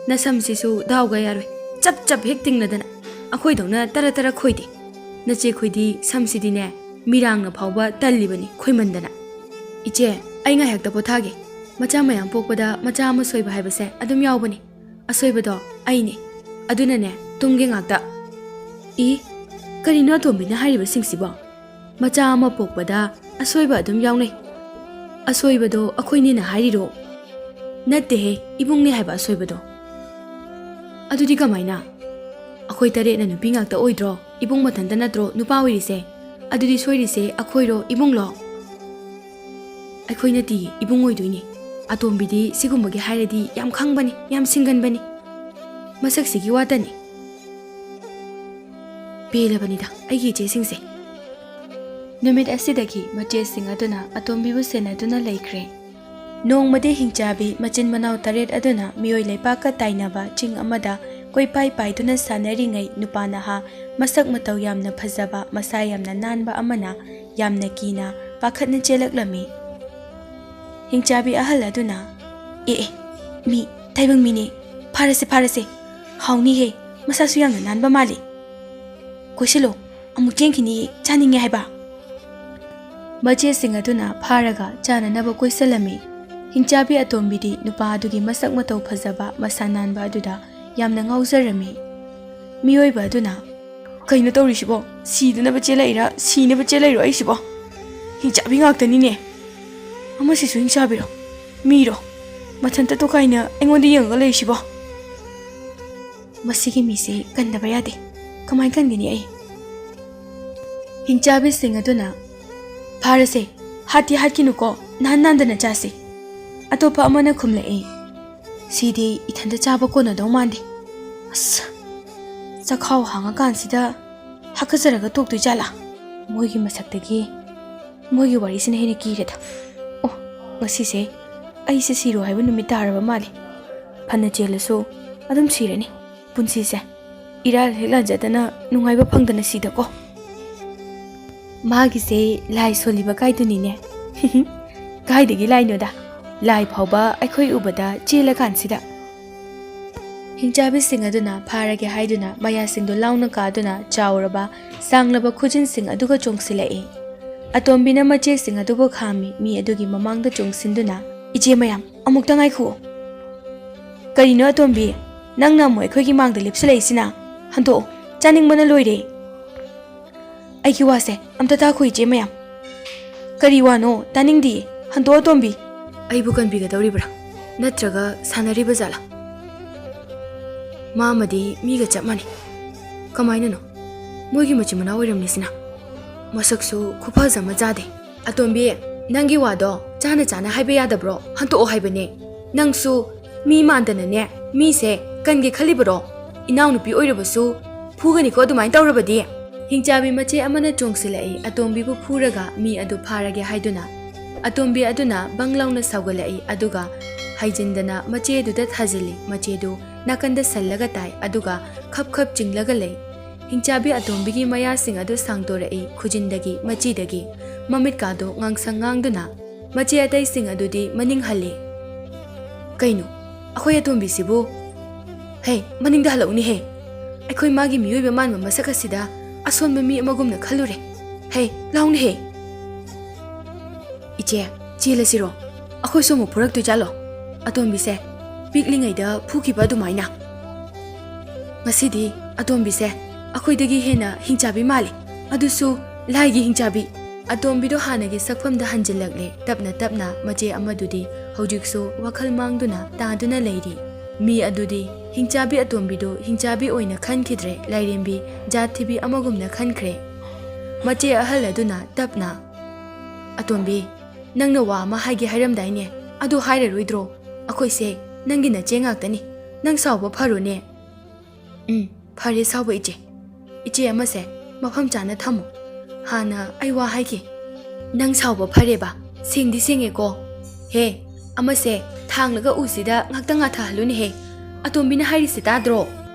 ꯅꯁꯝꯁꯤꯁꯨ ꯗꯥꯎꯒ ꯌꯥꯔꯣꯏ, ꯆꯞ ꯆꯞ ꯍꯦꯛ ꯇꯤꯡꯅꯗꯅ, ꯑꯩꯈꯣꯏꯗꯧꯅ ꯇꯔꯥ ꯇꯔꯥ ꯈꯣꯏꯗꯦ꯫ ꯅꯆꯦꯈꯣꯏꯗꯤ ꯁꯝꯁꯤꯗꯤꯅꯦ, ꯃꯤꯔꯥꯡꯅ ꯐꯥꯎꯕ ꯇꯜꯂꯤꯕꯅꯤ ꯈꯣꯏꯃꯟꯗꯅ꯫ ꯏꯆꯦ, ꯑꯩ ꯉꯥꯏꯍꯥꯛꯇ ꯄꯣꯊꯥꯒꯦ꯫ ꯃꯆꯥ ꯃꯌꯥꯝ ꯄꯣꯛꯄꯗ ꯃꯆꯥ ꯑꯃ ꯁꯣꯏꯕ ꯍꯥꯏꯕꯁꯦ ꯑꯗꯨꯝ ꯌꯥꯎꯕꯅꯤ꯫ ꯑꯁꯣꯏꯕꯗꯣ ꯑꯩꯅꯦ꯫ ꯑꯗꯨꯅꯅꯦ, ꯇꯨꯝꯒꯦ ꯉꯥꯛꯇ꯫ ꯏ, ꯀꯔꯤꯅꯣ ꯑꯇꯣꯝꯕꯤꯅ ꯍꯥꯏꯔꯤꯕꯁꯤꯡꯁꯤꯕꯣ? ꯃꯆꯥ ꯑꯃ ꯄꯣꯛꯄꯗ ꯑꯁꯣꯏꯕ ꯑꯗꯨꯝ ꯌꯥꯎꯅꯩ꯫ ꯑꯁꯣꯏꯕꯗꯣ ꯑꯩꯈꯣꯏꯅꯦꯅ ꯍꯥꯏꯔꯤꯔꯣ? ꯅꯠꯇꯦꯍꯦ, ꯏꯕꯨꯡꯅꯦ ꯍꯥꯏꯕ ꯑꯁꯣꯏꯕꯗꯣ꯫ ꯑꯗꯨꯗꯤ ꯀꯃꯥꯏꯅ? ꯑꯩꯈꯣꯏ ꯇꯔꯦꯠꯅ ꯅꯨꯄꯤ ꯉꯥꯛꯇ ꯑꯣꯏꯗ꯭ꯔꯣ? ꯏꯕꯨꯡ ꯃꯊꯟꯇ ꯅꯠꯇ꯭ꯔꯣ ꯅꯨꯄꯥ ꯑꯣꯏꯔꯤꯁꯦ? ꯑꯗꯨꯗꯤ ꯁꯣꯏꯔꯤꯁꯦ ꯑꯩꯈꯣꯏꯔꯣ, ꯏꯕꯨꯡꯂꯣ? ꯑꯩꯈꯣꯏ ꯅꯠꯇꯤꯌꯦ, ꯏꯕꯨꯡ ꯑꯣꯏꯗꯣꯏꯅꯤ꯫ ꯑꯇꯣꯝꯕꯤꯗꯤ ꯁꯤꯒꯨꯝꯕꯒꯤ ꯍꯥꯏꯔꯗꯤ ꯌꯥꯝ ꯈꯪꯕꯅꯤ, ꯌꯥꯝ ꯁꯤꯡꯒꯟꯕꯅꯤ꯫ ꯃꯁꯛꯁꯤꯒꯤ ꯋꯥꯇꯅꯤ꯫ ꯄꯦꯜꯂꯕꯅꯤꯗ ꯑꯩꯒꯤ ꯏꯆꯦꯁꯤꯡꯁꯦ꯫ ꯅꯨꯃꯤꯠ ꯑꯁꯤꯗꯒꯤ ꯃꯆꯦꯁꯤꯡ ꯑꯗꯨꯅ ꯑꯇꯣꯝꯕꯤꯕꯨ ꯁꯦꯟꯅꯗꯨꯅ ꯂꯩꯈ꯭ꯔꯦ꯫ ꯅꯣꯡꯃꯗꯤ ꯍꯤꯡꯆꯥꯕꯤ ꯃꯆꯤꯟ ꯃꯅꯥꯎ ꯇꯔꯦꯠ ꯑꯗꯨꯅ ꯃꯤꯑꯣꯏ ꯂꯩꯄꯥꯛꯀ ꯇꯥꯏꯅꯕ ꯆꯤꯡ ꯑꯃꯗ ꯀꯣꯏꯄꯥꯏ ꯄꯥꯏꯗꯨꯅ ꯁꯥꯟꯅꯔꯤꯉꯩ, ꯅꯨꯄꯥ ꯅꯍꯥ ꯃꯁꯛ ꯃꯇꯧ ꯌꯥꯝꯅ ꯐꯖꯕ, ꯃꯁꯥ ꯌꯥꯝꯅ ꯅꯥꯟꯕ ꯑꯃꯅ ꯌꯥꯝꯅ ꯀꯤꯅ ꯄꯥꯈꯠꯅ ꯆꯦꯜꯂꯛꯂꯝꯃꯤ꯫ ꯍꯤꯡꯆꯥꯕꯤ ꯑꯍꯜ ꯑꯗꯨꯅ, "ꯑꯦ ꯑꯦ, ꯃꯤ, ꯇꯥꯏꯕꯪ ꯃꯤꯅꯦ, ꯐꯥꯔꯁꯦ ꯐꯥꯔꯁꯦ, ꯍꯥꯎꯅꯤꯍꯦ, ꯃꯁꯥꯁꯨ ꯌꯥꯝꯅ ꯅꯥꯟꯕ ꯃꯥꯜꯂꯤ꯫ ꯀꯣꯏꯁꯤꯜꯂꯣ, ꯑꯃꯨꯛ ꯆꯦꯟꯈꯤꯅꯤ, ꯆꯥꯅꯤꯡꯉꯦ ꯍꯥꯏꯕ"꯫ ꯃꯆꯦꯁꯤꯡ ꯑꯗꯨꯅ ꯐꯥꯔꯒ ꯆꯥꯅꯅꯕ ꯀꯣꯏꯁꯤꯜꯂꯝꯃꯤ꯫ ꯍꯤꯡꯆꯥꯕꯤ ꯑꯇꯣꯝꯕꯤꯗꯤ ꯅꯨꯄꯥ ꯑꯗꯨꯒꯤ ꯃꯁꯛ ꯃꯇꯧ ꯐꯖꯕ, ꯃꯁꯥ ꯅꯥꯟꯕ ꯑꯗꯨꯗ ꯌꯥꯝꯅ ꯉꯥꯎꯖꯔꯝꯃꯤ꯫ ꯃꯤꯑꯣꯏꯕ ꯑꯗꯨꯅ, "ꯀꯩꯅꯣ ꯇꯧꯔꯤꯁꯤꯕꯣ? ꯁꯤꯗꯅꯕ ꯆꯦꯜꯂꯛꯏꯔꯥ, ꯁꯤꯅꯕ ꯆꯦꯜꯂꯛꯏꯔꯣ ꯑꯩꯁꯤꯕꯣ? ꯍꯤꯡꯆꯥꯕꯤ ꯉꯥꯛꯇꯅꯤꯅꯦ꯫ ꯑꯃꯁꯤꯁꯨ ꯍꯤꯡꯆꯥꯕꯤꯔꯣ? ꯃꯤꯔꯣ? ꯃꯊꯟꯇ ꯇꯣꯈꯥꯏꯅ ꯑꯩꯉꯣꯟꯗ ꯌꯦꯡꯉꯒ ꯂꯩꯔꯤꯁꯤꯕꯣ? ꯃꯁꯤꯒꯤ ꯃꯤꯁꯦ ꯀꯟꯗꯕ ꯌꯥꯗꯦ꯫ ꯀꯃꯥꯏ ꯀꯟꯒꯅꯤ ꯑꯩ?" ꯍꯤꯡꯆꯥꯕꯤꯁꯤꯡ ꯑꯗꯨꯅ, "ꯐꯥꯔꯁꯦ, ꯍꯥꯠꯇꯤ ꯍꯥꯠꯈꯤꯅꯨꯀꯣ, ꯅꯥꯟ ꯅꯥꯟꯗꯅ ꯆꯥꯁꯤ"꯫ ꯑꯇꯣꯞꯄ ꯑꯃꯅ ꯈꯨꯝꯂꯛꯏ, "ꯁꯤꯗꯤ ꯏꯊꯟꯇ ꯆꯥꯕ ꯀꯣꯟꯅꯗꯧ ꯃꯥꯟꯗꯦ꯫ ꯑꯁ, ꯆꯈꯥꯎ ꯍꯥꯡꯉꯀꯥꯟꯁꯤꯗ ꯍꯥꯀꯠꯆꯔꯒ ꯇꯣꯛꯇꯣꯏ ꯖꯥꯠꯂꯥ? ꯃꯣꯏꯒꯤ ꯃꯁꯛꯇꯒꯤ ꯃꯣꯏꯒꯤ ꯋꯥꯔꯤꯁꯤꯅ ꯍꯦꯟꯅ ꯀꯤꯔꯦꯗ꯫ ꯑꯣ, ꯉꯁꯤꯁꯦ ꯑꯩꯁꯦ ꯁꯤꯔꯣ ꯍꯥꯏꯕ ꯅꯨꯃꯤꯠ ꯇꯥꯔꯕ ꯃꯥꯜꯂꯦ꯫ ꯐꯅ ꯆꯦꯜꯂꯁꯨ ꯑꯗꯨꯝ ꯁꯤꯔꯅꯤ꯫ ꯄꯨꯟꯁꯤꯁꯦ ꯏꯔꯥꯜ ꯍꯦꯛ ꯂꯥꯟꯖꯗꯅ ꯅꯨꯡꯉꯥꯏꯕ ꯐꯪꯗꯅ ꯁꯤꯗꯀꯣ"꯫ ꯃꯥꯒꯤꯁꯦ ꯂꯥꯏ ꯁꯣꯜꯂꯤꯕ ꯀꯥꯏꯗꯨꯅꯤꯅꯦ꯫ ꯀꯥꯏꯗꯒꯤ ꯂꯥꯏꯅꯣꯗ, ꯂꯥꯏ ꯐꯥꯎꯕ ꯑꯩꯈꯣꯏ ꯎꯕꯗ ꯆꯦꯜꯂꯀꯥꯟꯁꯤꯗ꯫ ꯍꯤꯡꯆꯥꯕꯤꯁꯤꯡ ꯑꯗꯨꯅ ꯐꯥꯔꯒꯦ ꯍꯥꯏꯗꯨꯅ ꯃꯌꯥꯁꯤꯡꯗꯨ ꯂꯥꯎꯅ ꯀꯥꯗꯨꯅ ꯆꯥꯎꯔꯕ, ꯁꯥꯡꯂꯕ ꯈꯨꯖꯤꯟꯁꯤꯡ ꯑꯗꯨꯒ ꯆꯣꯡꯁꯤꯜꯂꯛꯏ꯫ ꯑꯇꯣꯝꯕꯤꯅ ꯃꯆꯦꯁꯤꯡ ꯑꯗꯨꯕꯨ ꯈꯥꯝꯃꯤ, ꯃꯤ ꯑꯗꯨꯒꯤ ꯃꯃꯥꯡꯗ ꯆꯣꯡꯁꯤꯟꯗꯨꯅ, "ꯏꯆꯦ ꯃꯌꯥꯝ, ꯑꯃꯨꯛꯇ ꯉꯥꯏꯈꯨꯑꯣ"꯫ "ꯀꯔꯤꯅꯣ ꯑꯇꯣꯝꯕꯤ, ꯅꯪꯅ ꯑꯃꯨꯛ ꯑꯩꯈꯣꯏꯒꯤ ꯃꯥꯡꯗ ꯂꯦꯞꯁꯤꯜꯂꯛꯏꯁꯤꯅ? ꯍꯟꯗꯣꯛꯑꯣ, ꯆꯥꯅꯤꯡꯕꯅ ꯂꯣꯏꯔꯦ"꯫ "ꯑꯩꯒꯤ ꯋꯥꯁꯦ ꯑꯝꯇ ꯇꯥꯈꯣ, ꯏꯆꯦ ꯃꯌꯥꯝ"꯫ "ꯀꯔꯤ ꯋꯥꯅꯣ? ꯇꯥꯅꯤꯡꯗꯤꯌꯦ꯫ ꯍꯟꯗꯣꯛꯑꯣ, ꯇꯣꯝꯕꯤ"꯫ "ꯑꯩꯕꯨ ꯀꯟꯕꯤꯒꯗꯧꯔꯤꯕ꯭ꯔꯥ? ꯅꯠꯇ꯭ꯔꯒ ꯁꯥꯟꯅꯔꯤꯕ ꯖꯥꯠꯂꯥ? ꯃꯥꯃꯗꯤ ꯃꯤꯒ ꯆꯞ ꯃꯥꯟꯅꯩ꯫ ꯀꯃꯥꯏꯅꯅꯣ? ꯃꯣꯏꯒꯤ ꯃꯆꯤꯟ ꯃꯅꯥꯎ ꯑꯣꯏꯔꯝꯂꯤꯁꯤꯅ? ꯃꯁꯛꯁꯨ ꯈꯨꯐꯖ ꯑꯃ ꯆꯥꯗꯦ"꯫ "ꯑꯇꯣꯝꯕꯤ, ꯅꯪꯒꯤ ꯋꯥꯗꯣ ꯆꯥꯅ ꯆꯥꯅ ꯍꯥꯏꯕ ꯌꯥꯗꯕ꯭ꯔꯣ? ꯍꯟꯇꯣꯛꯑꯣ ꯍꯥꯏꯕꯅꯦ꯫ ꯅꯪꯁꯨ ꯃꯤ ꯃꯥꯟꯗꯅꯅꯦ, ꯃꯤꯁꯦ ꯀꯟꯒꯦ ꯈꯜꯂꯤꯕꯔꯣ? ꯏꯅꯥꯎꯅꯨꯄꯤ ꯑꯣꯏꯔꯕꯁꯨ ꯐꯨꯒꯅꯤꯀꯣ ꯑꯗꯨꯃꯥꯏꯅ ꯇꯧꯔꯕꯗꯤ"꯫ ꯍꯤꯡꯆꯥꯕꯤ ꯃꯆꯦ ꯑꯃꯅ ꯆꯣꯡꯁꯤꯜꯂꯛꯏ, ꯑꯇꯣꯝꯕꯤꯕꯨ ꯐꯨꯔꯒ ꯃꯤ ꯑꯗꯨ ꯐꯥꯔꯒꯦ ꯍꯥꯏꯗꯨꯅ꯫ ꯑꯇꯣꯝꯕꯤ ꯑꯗꯨꯅ ꯕꯪ ꯂꯥꯎꯅ ꯁꯥꯎꯒꯠꯂꯛꯏ, ꯑꯗꯨꯒ ꯍꯥꯏꯖꯤꯟꯗꯅ ꯃꯆꯦ ꯑꯗꯨꯗ ꯊꯥꯖꯤꯜꯂꯤ꯫ ꯃꯆꯦꯗꯨ ꯅꯥꯀꯟꯗ ꯁꯜꯂꯒ ꯇꯥꯏ, ꯑꯗꯨꯒ ꯈꯞ ꯈꯞ ꯆꯤꯡꯂꯒ ꯂꯩ꯫ ꯍꯤꯡꯆꯥꯕꯤ ꯑꯇꯣꯝꯕꯤꯒꯤ ꯃꯌꯥꯁꯤꯡ ꯑꯗꯨ ꯁꯥꯡꯗꯣꯔꯛꯏ, ꯈꯨꯖꯤꯟꯗꯒꯤ ꯃꯆꯤꯗꯒꯤ꯫ ꯃꯃꯤꯠꯀꯥꯗꯣ ꯉꯥꯡꯁꯪ ꯉꯥꯡꯗꯨꯅ꯫ ꯃꯆꯦ ꯑꯇꯩꯁꯤꯡ ꯑꯗꯨꯗꯤ ꯃꯅꯤꯡ ꯍꯜꯂꯤ꯫ "ꯀꯩꯅꯣ, ꯑꯩꯈꯣꯏ ꯑꯇꯣꯝꯕꯤꯁꯤꯕꯨ? ꯍꯦ, ꯃꯅꯤꯡꯗ ꯍꯜꯂꯛꯎꯅꯦꯍꯦ꯫ ꯑꯩꯈꯣꯏ ꯃꯥꯒꯤ ꯃꯤꯑꯣꯏꯕ ꯃꯥꯟꯕ ꯃꯁꯛ ꯑꯁꯤꯗ ꯑꯁꯣꯟꯕ ꯃꯤ ꯑꯃꯒꯨꯝꯅ ꯈꯜꯂꯨꯔꯦ꯫ ꯍꯦ, ꯂꯥꯎꯅꯦꯍꯦ!" "ꯏꯆꯦ, ꯆꯦꯜꯂꯁꯤꯔꯣ? ꯑꯩꯈꯣꯏꯁꯨ ꯑꯃꯨꯛ ꯐꯨꯔꯛꯇꯣꯏꯖꯥꯠꯂꯣ? ꯑꯇꯣꯝꯕꯤꯁꯦ ꯄꯤꯛꯂꯤꯉꯩꯗ ꯐꯨꯈꯤꯕ ꯑꯗꯨꯃꯥꯏꯅ꯫ ꯉꯁꯤꯗꯤ ꯑꯇꯣꯝꯕꯤꯁꯦ ꯑꯩꯈꯣꯏꯗꯒꯤ ꯍꯦꯟꯅ ꯍꯤꯡꯆꯥꯕꯤ ꯃꯥꯜꯂꯤ, ꯑꯗꯨꯁꯨ ꯂꯥꯏꯒꯤ ꯍꯤꯡꯆꯥꯕꯤ!" ꯑꯇꯣꯝꯕꯤꯗꯣ ꯍꯥꯟꯅꯒꯤ ꯁꯛꯐꯝꯗ ꯍꯟꯖꯤꯜꯂꯛꯂꯦ꯫ ꯇꯞꯅ ꯇꯞꯅ ꯃꯆꯦ ꯑꯃꯗꯨꯗꯤ ꯍꯧꯖꯤꯛꯁꯨ ꯋꯥꯈꯜ ꯃꯥꯡꯗꯨꯅ ꯇꯥꯗꯨꯅ ꯂꯩꯔꯤ꯫ ꯃꯤ ꯑꯗꯨꯗꯤ ꯍꯤꯡꯆꯥꯕꯤ ꯑꯇꯣꯝꯕꯤꯗꯨ ꯍꯤꯡꯆꯥꯕꯤ ꯑꯣꯏꯅ ꯈꯟꯈꯤꯗ꯭ꯔꯦ, ꯂꯥꯏꯔꯦꯝꯕꯤ ꯖꯥꯠ ꯊꯤꯕꯤ ꯑꯃꯒꯨꯝꯅ ꯈꯟꯈ꯭ꯔꯦ꯫ ꯃꯆꯦ ꯑꯍꯜ ꯑꯗꯨꯅ ꯇꯞꯅ, "ꯑꯇꯣꯝꯕꯤ, ꯅꯪꯅ ꯋꯥ ꯑꯃ ꯍꯥꯏꯒꯦ ꯍꯥꯏꯔꯝꯗꯥꯏꯅꯦ, ꯑꯗꯨ ꯍꯥꯏꯔꯔꯣꯏꯗ꯭ꯔꯣ? ꯑꯩꯈꯣꯏꯁꯦ ꯅꯪꯒꯤ ꯅꯆꯦ ꯉꯥꯛꯇꯅꯤ, ꯅꯪ ꯁꯥꯎꯕ ꯐꯔꯣꯅꯦ꯫" "ꯎꯝ, ꯐꯔꯦ ꯁꯥꯎꯕ ꯏꯆꯦ꯫ ꯏꯆꯦ ꯑꯃꯁꯦ ꯃꯐꯝ ꯆꯥꯅ ꯊꯝꯃꯨ꯫ ꯍꯥꯟꯅ ꯑꯩ ꯋꯥ ꯍꯥꯏꯒꯦ꯫" "ꯅꯪ ꯁꯥꯎꯕ ꯐꯔꯦꯕ, ꯁꯦꯡꯗꯤ ꯁꯦꯡꯉꯦꯀꯣ꯫ ꯍꯦ, ꯑꯃꯁꯦ ꯊꯥꯡꯂꯒ ꯎꯁꯤꯗ ꯉꯥꯛꯇ ꯉꯥꯊꯍꯜꯂꯨꯅꯦꯍꯦ꯫ ꯑꯇꯣꯝꯕꯤꯅ ꯍꯥꯏꯔꯤꯁꯦ ꯇꯥꯗ꯭ꯔꯣ?"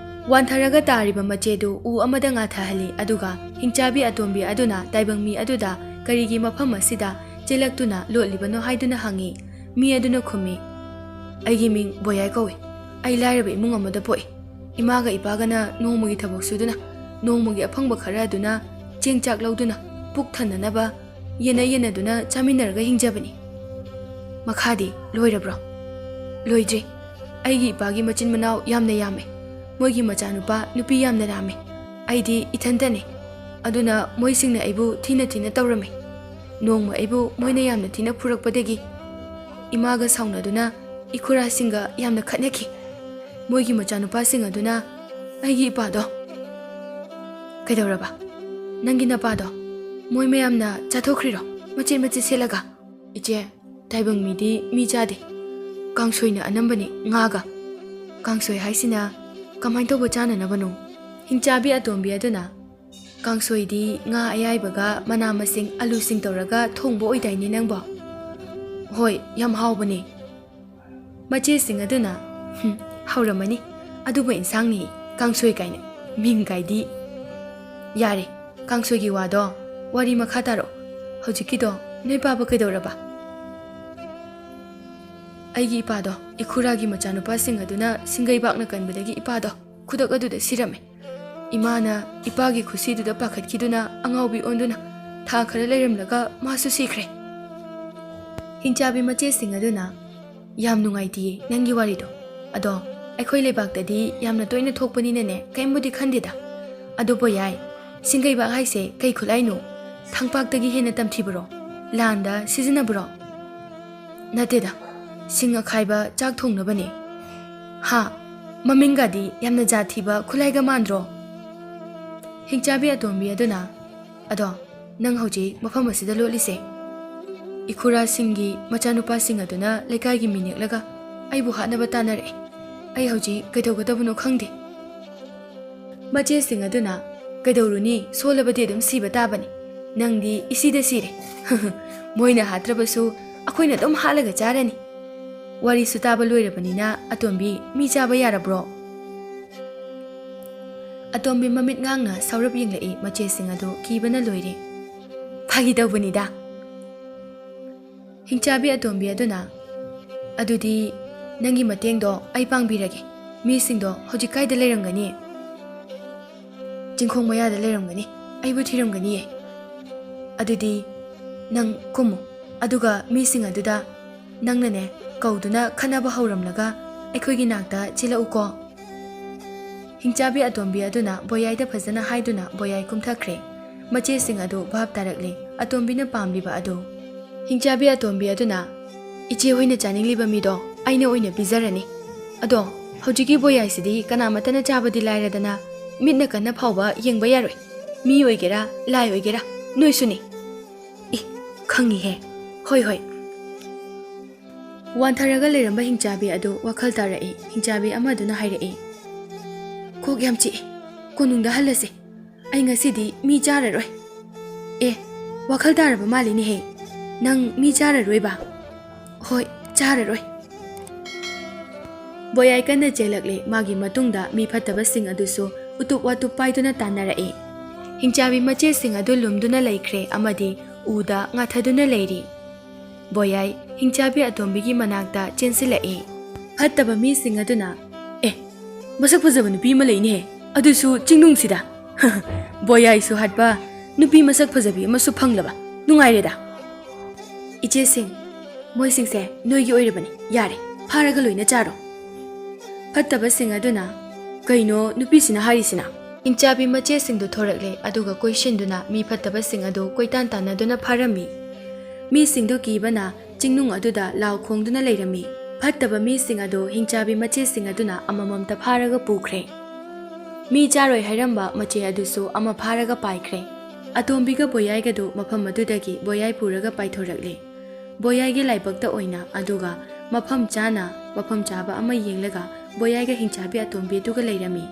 ꯋꯥꯟꯊꯔꯒ ꯇꯥꯔꯤꯕ ꯃꯆꯦꯗꯨ ꯎ ꯑꯃꯗ ꯉꯥꯊꯍꯜꯂꯤ, ꯑꯗꯨꯒ ꯍꯤꯡꯆꯥꯕꯤ ꯑꯇꯣꯝꯕꯤ ꯑꯗꯨꯅ ꯇꯥꯏꯕꯪ ꯃꯤ ꯑꯗꯨꯗ ꯀꯔꯤꯒꯤ ꯃꯐꯝ ꯑꯁꯤꯗ ꯆꯦꯜꯂꯛꯇꯨꯅ ꯂꯣꯠꯂꯤꯕꯅꯣ ꯍꯥꯏꯗꯨꯅ ꯍꯪꯉꯤ꯫ ꯃꯤ ꯑꯗꯨꯅ ꯈꯨꯝꯃꯤ, "ꯑꯩꯒꯤ ꯃꯤꯡ ꯕꯣꯌꯥꯏ ꯀꯧꯏ꯫ ꯑꯩ ꯂꯥꯏꯔꯕ ꯏꯃꯨꯡ ꯑꯃꯗ ꯄꯣꯛꯏ꯫ ꯏꯃꯥꯒ ꯏꯄꯥꯒꯅ ꯅꯣꯡꯃꯒꯤ ꯊꯕꯛ ꯁꯨꯗꯨꯅ, ꯅꯣꯡꯃꯒꯤ ꯑꯐꯪꯕ ꯈꯔ ꯑꯗꯨꯅ ꯆꯦꯡ ꯆꯥꯛ ꯂꯧꯗꯨꯅ ꯄꯨꯛ ꯊꯟꯅꯅꯕ ꯌꯦꯟꯅ ꯌꯦꯟꯅꯗꯨꯅ ꯆꯥꯃꯤꯟꯅꯔꯒ ꯍꯤꯡꯖꯕꯅꯤ꯫" "ꯃꯈꯥꯗꯤ ꯂꯣꯏꯔꯕ꯭ꯔꯣ?" "ꯂꯣꯏꯗ꯭ꯔꯤ꯫ ꯑꯩꯒꯤ ꯏꯄꯥꯒꯤ ꯃꯆꯤꯟ ꯃꯅꯥꯎ ꯌꯥꯝꯅ ꯌꯥꯝꯃꯦ꯫ ꯃꯣꯏꯒꯤ ꯃꯆꯥꯅꯨꯄꯥ ꯅꯨꯄꯤ ꯌꯥꯝꯅ ꯌꯥꯝꯃꯦ꯫ ꯑꯩꯗꯤ ꯏꯊꯟꯇꯅꯦ꯫ ꯑꯗꯨꯅ ꯃꯣꯏꯁꯤꯡꯅ ꯑꯩꯕꯨ ꯊꯤꯅ ꯊꯤꯅ ꯇꯧꯔꯝꯃꯤ꯫ ꯅꯣꯡꯃ ꯑꯩꯕꯨ ꯃꯣꯏꯅ ꯌꯥꯝꯅ ꯊꯤꯅ ꯐꯨꯔꯛꯄꯗꯒꯤ ꯏꯃꯥꯒ ꯁꯥꯎꯅꯗꯨꯅ ꯏꯈꯨꯔꯥꯁꯤꯡꯒ ꯌꯥꯝꯅ ꯈꯠꯅꯈꯤ꯫ ꯃꯣꯏꯒꯤ ꯃꯆꯥꯅꯨꯄꯥꯁꯤꯡ ꯑꯗꯨꯅ ꯑꯩꯒꯤ ꯏꯄꯥꯗꯣ꯫" "ꯀꯩꯗꯧꯔꯕ? ꯅꯪꯒꯤ ꯅꯄꯥꯗꯣ ꯃꯣꯏ ꯃꯌꯥꯝꯅ ꯆꯥꯊꯣꯛꯈ꯭ꯔꯤꯔꯣ, ꯃꯆꯦꯠ ꯃꯆꯦꯠ ꯁꯦꯠꯂꯒ?" "ꯏꯆꯦ, ꯇꯥꯏꯕꯪ ꯃꯤꯗꯤ ꯃꯤ ꯆꯥꯗꯦ꯫ ꯀꯥꯡꯁꯣꯏꯅ ꯑꯅꯝꯕꯅꯤ, ꯉꯥꯒ꯫" "ꯀꯥꯡꯁꯣꯏ ꯍꯥꯏꯁꯤꯅ ꯀꯃꯥꯏꯅ ꯇꯧꯕ ꯆꯥꯅꯅꯕꯅꯣ?" ꯍꯤꯡꯆꯥꯕꯤ ꯑꯇꯣꯝꯕꯤ ꯑꯗꯨꯅ, ꯀꯥꯡꯁꯣꯏꯗꯤ ꯉꯥ ꯑꯌꯥꯏꯕꯒ ꯃꯅꯥ ꯃꯁꯤꯡ ꯑꯂꯨꯁꯤꯡ ꯇꯧꯔꯒ ꯊꯣꯡꯕ ꯑꯣꯏꯗꯥꯏꯅꯦ ꯅꯪꯕꯣ? ꯍꯣꯏ, ꯌꯥꯝ ꯍꯥꯎꯕꯅꯦ꯫ ꯃꯆꯦꯁꯤꯡ ꯑꯗꯨꯅ, "ꯍꯨꯝ, ꯍꯧꯔꯝꯃꯅꯤ꯫ ꯑꯗꯨꯕꯨ ꯏꯟꯁꯥꯡꯅꯤ, ꯀꯥꯡꯁꯣꯏ ꯀꯥꯏꯅ꯫ ꯃꯤꯡ ꯀꯥꯏꯗꯤ꯫ ꯌꯥꯔꯦ, ꯀꯥꯡꯁꯣꯏꯒꯤ ꯋꯥꯗꯣ, ꯋꯥꯔꯤ ꯃꯈꯥ ꯇꯥꯔꯛꯑꯣ꯫ ꯍꯧꯖꯤꯛꯀꯤꯗꯣ ꯅꯣꯏ ꯄꯥꯕ ꯀꯩꯗꯧꯔꯕ?" "ꯑꯩꯒꯤ ꯏꯄꯥꯗꯣ, ꯏꯈꯨꯔꯥꯒꯤ ꯃꯆꯥꯅꯨꯄꯥꯁꯤꯡ ꯑꯗꯨꯅ ꯁꯤꯡꯒꯩꯕꯥꯛꯅ ꯀꯟꯕꯗꯒꯤ ꯏꯄꯥꯗꯣ ꯈꯨꯗꯛ ꯑꯗꯨꯗ ꯁꯤꯔꯝꯃꯦ꯫ ꯏꯃꯥꯅ ꯏꯄꯥꯒꯤ ꯈꯨꯠꯁꯤꯗꯨꯗ ꯄꯥꯈꯠꯈꯤꯗꯨꯅ ꯑꯉꯥꯎꯕꯤ ꯑꯣꯟꯗꯨꯅ ꯊꯥ ꯈꯔ ꯂꯩꯔꯝꯂꯒ ꯃꯥꯁꯨ ꯁꯤꯈ꯭ꯔꯦ꯫" ꯍꯤꯡꯆꯥꯕꯤ ꯃꯆꯦꯁꯤꯡ ꯑꯗꯨꯅ, "ꯌꯥꯝ ꯅꯨꯡꯉꯥꯏꯇꯤꯌꯦ ꯅꯪꯒꯤ ꯋꯥꯔꯤꯗꯣ꯫ ꯑꯗꯣ ꯑꯩꯈꯣꯏ ꯂꯩꯕꯥꯛꯇꯗꯤ ꯌꯥꯝꯅ ꯇꯣꯏꯅ ꯊꯣꯛꯄꯅꯤꯅꯅꯦ ꯀꯩꯝꯕꯨꯗꯤ ꯈꯟꯗꯦꯗ꯫ ꯑꯗꯨꯕꯨ ꯌꯥꯏ, ꯁꯤꯡꯒꯩꯕꯥꯛ ꯍꯥꯏꯁꯦ ꯀꯩ ꯈꯨꯠꯂꯥꯏꯅꯣ? ꯊꯥꯡꯄꯥꯛꯇꯒꯤ ꯍꯦꯟꯅ ꯇꯝꯊꯤꯕꯔꯣ? ꯂꯥꯟꯗ ꯁꯤꯖꯤꯟꯅꯕꯔꯣ?" "ꯅꯠꯇꯦꯗ, ꯁꯤꯡ ꯑꯈꯥꯏꯕ ꯆꯥꯛ ꯊꯣꯡꯅꯕꯅꯦ꯫" "ꯍꯥ? ꯃꯃꯤꯡꯒꯗꯤ ꯌꯥꯝꯅ ꯖꯥꯠ ꯊꯤꯕ ꯈꯨꯠꯂꯥꯏꯒ ꯃꯥꯟꯗ꯭ꯔꯣ?" ꯍꯤꯡꯆꯥꯕꯤ ꯑꯇꯣꯝꯕꯤ ꯑꯗꯨꯅ, "ꯑꯗꯣ ꯅꯪ ꯍꯧꯖꯤꯛ ꯃꯐꯝ ꯑꯁꯤꯗ ꯂꯣꯠꯂꯤꯁꯦ?" "ꯏꯈꯨꯔꯥꯁꯤꯡꯒꯤ ꯃꯆꯥꯅꯨꯄꯥꯁꯤꯡ ꯑꯗꯨꯅ ꯂꯩꯀꯥꯏꯒꯤ ꯃꯤ ꯅꯦꯛꯂꯒ ꯑꯩꯕꯨ ꯍꯥꯠꯅꯕ ꯇꯥꯟꯅꯔꯛꯑꯦ꯫ ꯑꯩ ꯍꯧꯖꯤꯛ ꯀꯩꯗꯧꯒꯗꯕꯅꯣ ꯈꯪꯗꯦ꯫" ꯃꯆꯦꯁꯤꯡ ꯑꯗꯨꯅ, "ꯀꯩꯗꯧꯔꯨꯅꯤ, ꯁꯣꯜꯂꯕꯗꯤ ꯑꯗꯨꯝ ꯁꯤꯕ ꯇꯥꯕꯅꯤ꯫ ꯅꯪꯗꯤ ꯏꯁꯤꯗ ꯁꯤꯔꯦ꯫ ꯃꯣꯏꯅ ꯍꯥꯠꯇ꯭ꯔꯕꯁꯨ ꯑꯩꯈꯣꯏꯅ ꯑꯗꯨꯝ ꯍꯥꯠꯂꯒ ꯆꯥꯔꯅꯤ꯫" ꯋꯥꯔꯤꯁꯨ ꯇꯥꯕ ꯂꯣꯏꯔꯕꯅꯤꯅ, "ꯑꯇꯣꯝꯕꯤ, ꯃꯤ ꯆꯥꯕ ꯌꯥꯔꯕ꯭ꯔꯣ?" ꯑꯇꯣꯝꯕꯤ ꯃꯃꯤꯠ ꯉꯥꯡꯅ ꯁꯥꯎꯔꯞ ꯌꯦꯡꯂꯛꯏ꯫ ꯃꯆꯦꯁꯤꯡ ꯑꯗꯨ ꯀꯤꯕꯅ ꯂꯣꯏꯔꯦ꯫ "ꯐꯥꯒꯤ ꯇꯧꯕꯅꯤꯗ꯫" ꯍꯤꯡꯆꯥꯕꯤ ꯑꯇꯣꯝꯕꯤ ꯑꯗꯨꯅ, "ꯑꯗꯨꯗꯤ ꯅꯪꯒꯤ ꯃꯇꯦꯡꯗꯣ ꯑꯩ ꯄꯥꯡꯕꯤꯔꯒꯦ꯫ ꯃꯤꯁꯤꯡꯗꯣ ꯍꯧꯖꯤꯛ ꯀꯥꯏꯗ ꯂꯩꯔꯝꯒꯅꯤ?" "ꯆꯤꯡꯈꯣꯡ ꯃꯌꯥꯗ ꯂꯩꯔꯝꯒꯅꯤ꯫ ꯑꯩꯕꯨ ꯊꯤꯔꯝꯒꯅꯤꯌꯦ꯫" "ꯑꯗꯨꯗꯤ ꯅꯪ ꯀꯨꯝꯃꯨ, ꯑꯗꯨꯒ ꯃꯤꯁꯤꯡ ꯑꯗꯨꯗ ꯅꯪꯅꯅꯦ ꯀꯧꯗꯨꯅ ꯈꯠꯅꯕ ꯍꯧꯔꯝꯂꯒ ꯑꯩꯈꯣꯏꯒꯤ ꯅꯥꯛꯇ ꯆꯦꯜꯂꯛꯎꯀꯣ꯫" ꯍꯤꯡꯆꯥꯕꯤ ꯑꯇꯣꯝꯕꯤ ꯑꯗꯨꯅ ꯕꯣꯌꯥꯏꯗ ꯐꯖꯅ ꯍꯥꯏꯗꯨꯅ ꯕꯣꯌꯥꯏ ꯀꯨꯝꯊꯈ꯭ꯔꯦ꯫ ꯃꯆꯦꯁꯤꯡ ꯑꯗꯨ ꯚꯥꯞ ꯇꯥꯔꯛꯂꯦ, ꯑꯇꯣꯝꯕꯤꯅ ꯄꯥꯝꯂꯤꯕ ꯑꯗꯨ꯫ ꯍꯤꯡꯆꯥꯕꯤ ꯑꯇꯣꯝꯕꯤ ꯑꯗꯨꯅ, "ꯏꯆꯦ ꯍꯣꯏꯅ ꯆꯥꯅꯤꯡꯂꯤꯕ ꯃꯤꯗꯣ ꯑꯩꯅ ꯑꯣꯏꯅ ꯄꯤꯖꯔꯅꯤ꯫ ꯑꯗꯣ ꯍꯧꯖꯤꯛꯀꯤ ꯕꯣꯌꯥꯏꯁꯤꯗꯤ ꯀꯅꯥꯃꯠꯇꯅ ꯆꯥꯕꯗꯤ ꯂꯥꯏꯔꯗꯅ, ꯃꯤꯠꯅ ꯀꯟꯅ ꯐꯥꯎꯕ ꯌꯦꯡꯕ ꯌꯥꯔꯣꯏ꯫ ꯃꯤ ꯑꯣꯏꯒꯦꯔꯥ, ꯂꯥꯏ ꯑꯣꯏꯒꯦꯔꯥ, ꯅꯣꯏꯁꯨꯅꯤ꯫" "ꯏ, ꯈꯪꯉꯤꯍꯦ꯫ ꯍꯣꯏ, ꯍꯣꯏ꯫" ꯋꯥꯟꯊꯔꯒ ꯂꯩꯔꯝꯕ ꯍꯤꯡꯆꯥꯕꯤ ꯑꯗꯨ ꯋꯥꯈꯜ ꯇꯥꯔꯛꯏ꯫ ꯍꯤꯡꯆꯥꯕꯤ ꯑꯃꯗꯨꯅ ꯍꯥꯏꯔꯛꯏ, "ꯀꯣꯛ ꯌꯥꯝ ꯆꯤꯛꯏ꯫ ꯀꯣꯅꯨꯡꯗ ꯍꯜꯂꯁꯤ꯫ ꯑꯩ ꯉꯁꯤꯗꯤ ꯃꯤ ꯆꯥꯔꯔꯣꯏ꯫ ꯑꯦ, ꯋꯥꯈꯜ ꯇꯥꯔꯕ ꯃꯥꯜꯂꯤꯅꯦꯍꯦ꯫ ꯅꯪ ꯃꯤ ꯆꯥꯔꯔꯣꯏꯕ? ꯍꯣꯏ, ꯆꯥꯔꯔꯣꯏ꯫ ꯕꯣꯌꯥꯏ ꯀꯟꯅ ꯆꯦꯜꯂꯛꯂꯦ꯫ ꯃꯥꯒꯤ ꯃꯇꯨꯡꯗ ꯃꯤ ꯐꯠꯇꯕꯁꯤꯡ ꯑꯗꯨꯁꯨ ꯎꯇꯨꯞ ꯋꯥꯇꯨꯞ ꯄꯥꯏꯗꯨꯅ ꯇꯥꯟꯅꯔꯛꯏ꯫ ꯍꯤꯡꯆꯥꯕꯤ ꯃꯆꯦꯁꯤꯡ ꯑꯗꯨ ꯂꯨꯝꯗꯨꯅ ꯂꯩꯈ꯭ꯔꯦ ꯑꯃꯗꯤ ꯎꯗ ꯉꯥꯊꯗꯨꯅ ꯂꯩꯔꯤ꯫ ꯕꯣꯌꯥꯏ ꯍꯤꯡꯆꯥꯕꯤ ꯑꯇꯣꯝꯕꯤꯒꯤ ꯃꯅꯥꯛꯇ ꯆꯦꯟꯁꯤꯜꯂꯛꯏ꯫ ꯐꯠꯇꯕ ꯃꯤꯁꯤꯡ ꯑꯗꯨꯅ, "ꯑꯦ, ꯃꯁꯛ ꯐꯖꯕ ꯅꯨꯄꯤ ꯑꯃ ꯂꯩꯅꯦꯍꯦ, ꯑꯗꯨꯁꯨ ꯆꯤꯡꯅꯨꯡꯁꯤꯗ꯫ ꯕꯣꯌꯥꯏꯁꯨ ꯍꯥꯠꯄ, ꯅꯨꯄꯤ ꯃꯁꯛ ꯐꯖꯕꯤ ꯑꯃꯁꯨ ꯐꯪꯂꯕ꯫ ꯅꯨꯡꯉꯥꯏꯔꯦꯗ꯫" "ꯏꯆꯦꯁꯤꯡ, ꯃꯣꯏꯁꯤꯡꯁꯦ ꯅꯣꯏꯒꯤ ꯑꯣꯏꯔꯕꯅꯤ꯫ ꯌꯥꯔꯦ, ꯐꯥꯔꯒ ꯂꯣꯏꯅ ꯆꯥꯔꯣ꯫" ꯐꯠꯇꯕꯁꯤꯡ ꯑꯗꯨꯅ, "ꯀꯩꯅꯣ ꯅꯨꯄꯤꯁꯤꯅ ꯍꯥꯏꯔꯤꯁꯤꯅ?" ꯍꯤꯡꯆꯥꯕꯤ ꯃꯆꯦꯁꯤꯡꯗꯨ ꯊꯣꯔꯛꯂꯦ, ꯑꯗꯨꯒ ꯀꯣꯏꯁꯤꯟꯗꯨꯅ ꯃꯤ ꯐꯠꯇꯕꯁꯤꯡ ꯑꯗꯨ ꯀꯣꯏꯇꯥꯟ ꯇꯥꯟꯅꯗꯨꯅ ꯐꯥꯔꯝꯃꯤ꯫ ꯃꯤꯁꯤꯡꯗꯨ ꯀꯤꯕꯅ ꯆꯤꯡꯅꯨꯡ ꯑꯗꯨꯗ ꯂꯥꯎ ꯈꯣꯡꯗꯨꯅ ꯂꯩꯔꯝꯃꯤ꯫ ꯐꯠꯇꯕ ꯃꯤꯁꯤꯡ ꯑꯗꯨ ꯍꯤꯡꯆꯥꯕꯤ ꯃꯆꯦꯁꯤꯡ ꯑꯗꯨꯅ ꯑꯃꯃꯝꯇ ꯐꯥꯔꯒ ꯄꯨꯈ꯭ꯔꯦ꯫ ꯃꯤ ꯆꯥꯔꯣꯏ ꯍꯥꯏꯔꯝꯕ ꯃꯆꯦ ꯑꯗꯨꯁꯨ ꯑꯃ ꯐꯥꯔꯒ ꯄꯥꯏꯈ꯭ꯔꯦ꯫ ꯑꯇꯣꯝꯕꯤꯒ ꯕꯣꯌꯥꯏꯒꯗꯨ ꯃꯐꯝ ꯑꯗꯨꯗꯒꯤ ꯕꯣꯌꯥꯏ ꯄꯨꯔꯒ ꯄꯥꯏꯊꯣꯔꯛꯂꯦ꯫ ꯕꯣꯌꯥꯏꯒꯤ ꯂꯥꯏꯕꯛꯇ ꯑꯣꯏꯅ, ꯑꯗꯨꯒ ꯃꯐꯝ ꯆꯥꯅ, ꯃꯐꯝ ꯆꯥꯕ ꯑꯃ ꯌꯦꯡꯂꯒ ꯕꯣꯌꯥꯏꯒ ꯍꯤꯡꯆꯥꯕꯤ ꯑꯇꯣꯝꯕꯤ ꯑꯗꯨꯒ ꯂꯩꯔꯝꯃꯤ꯫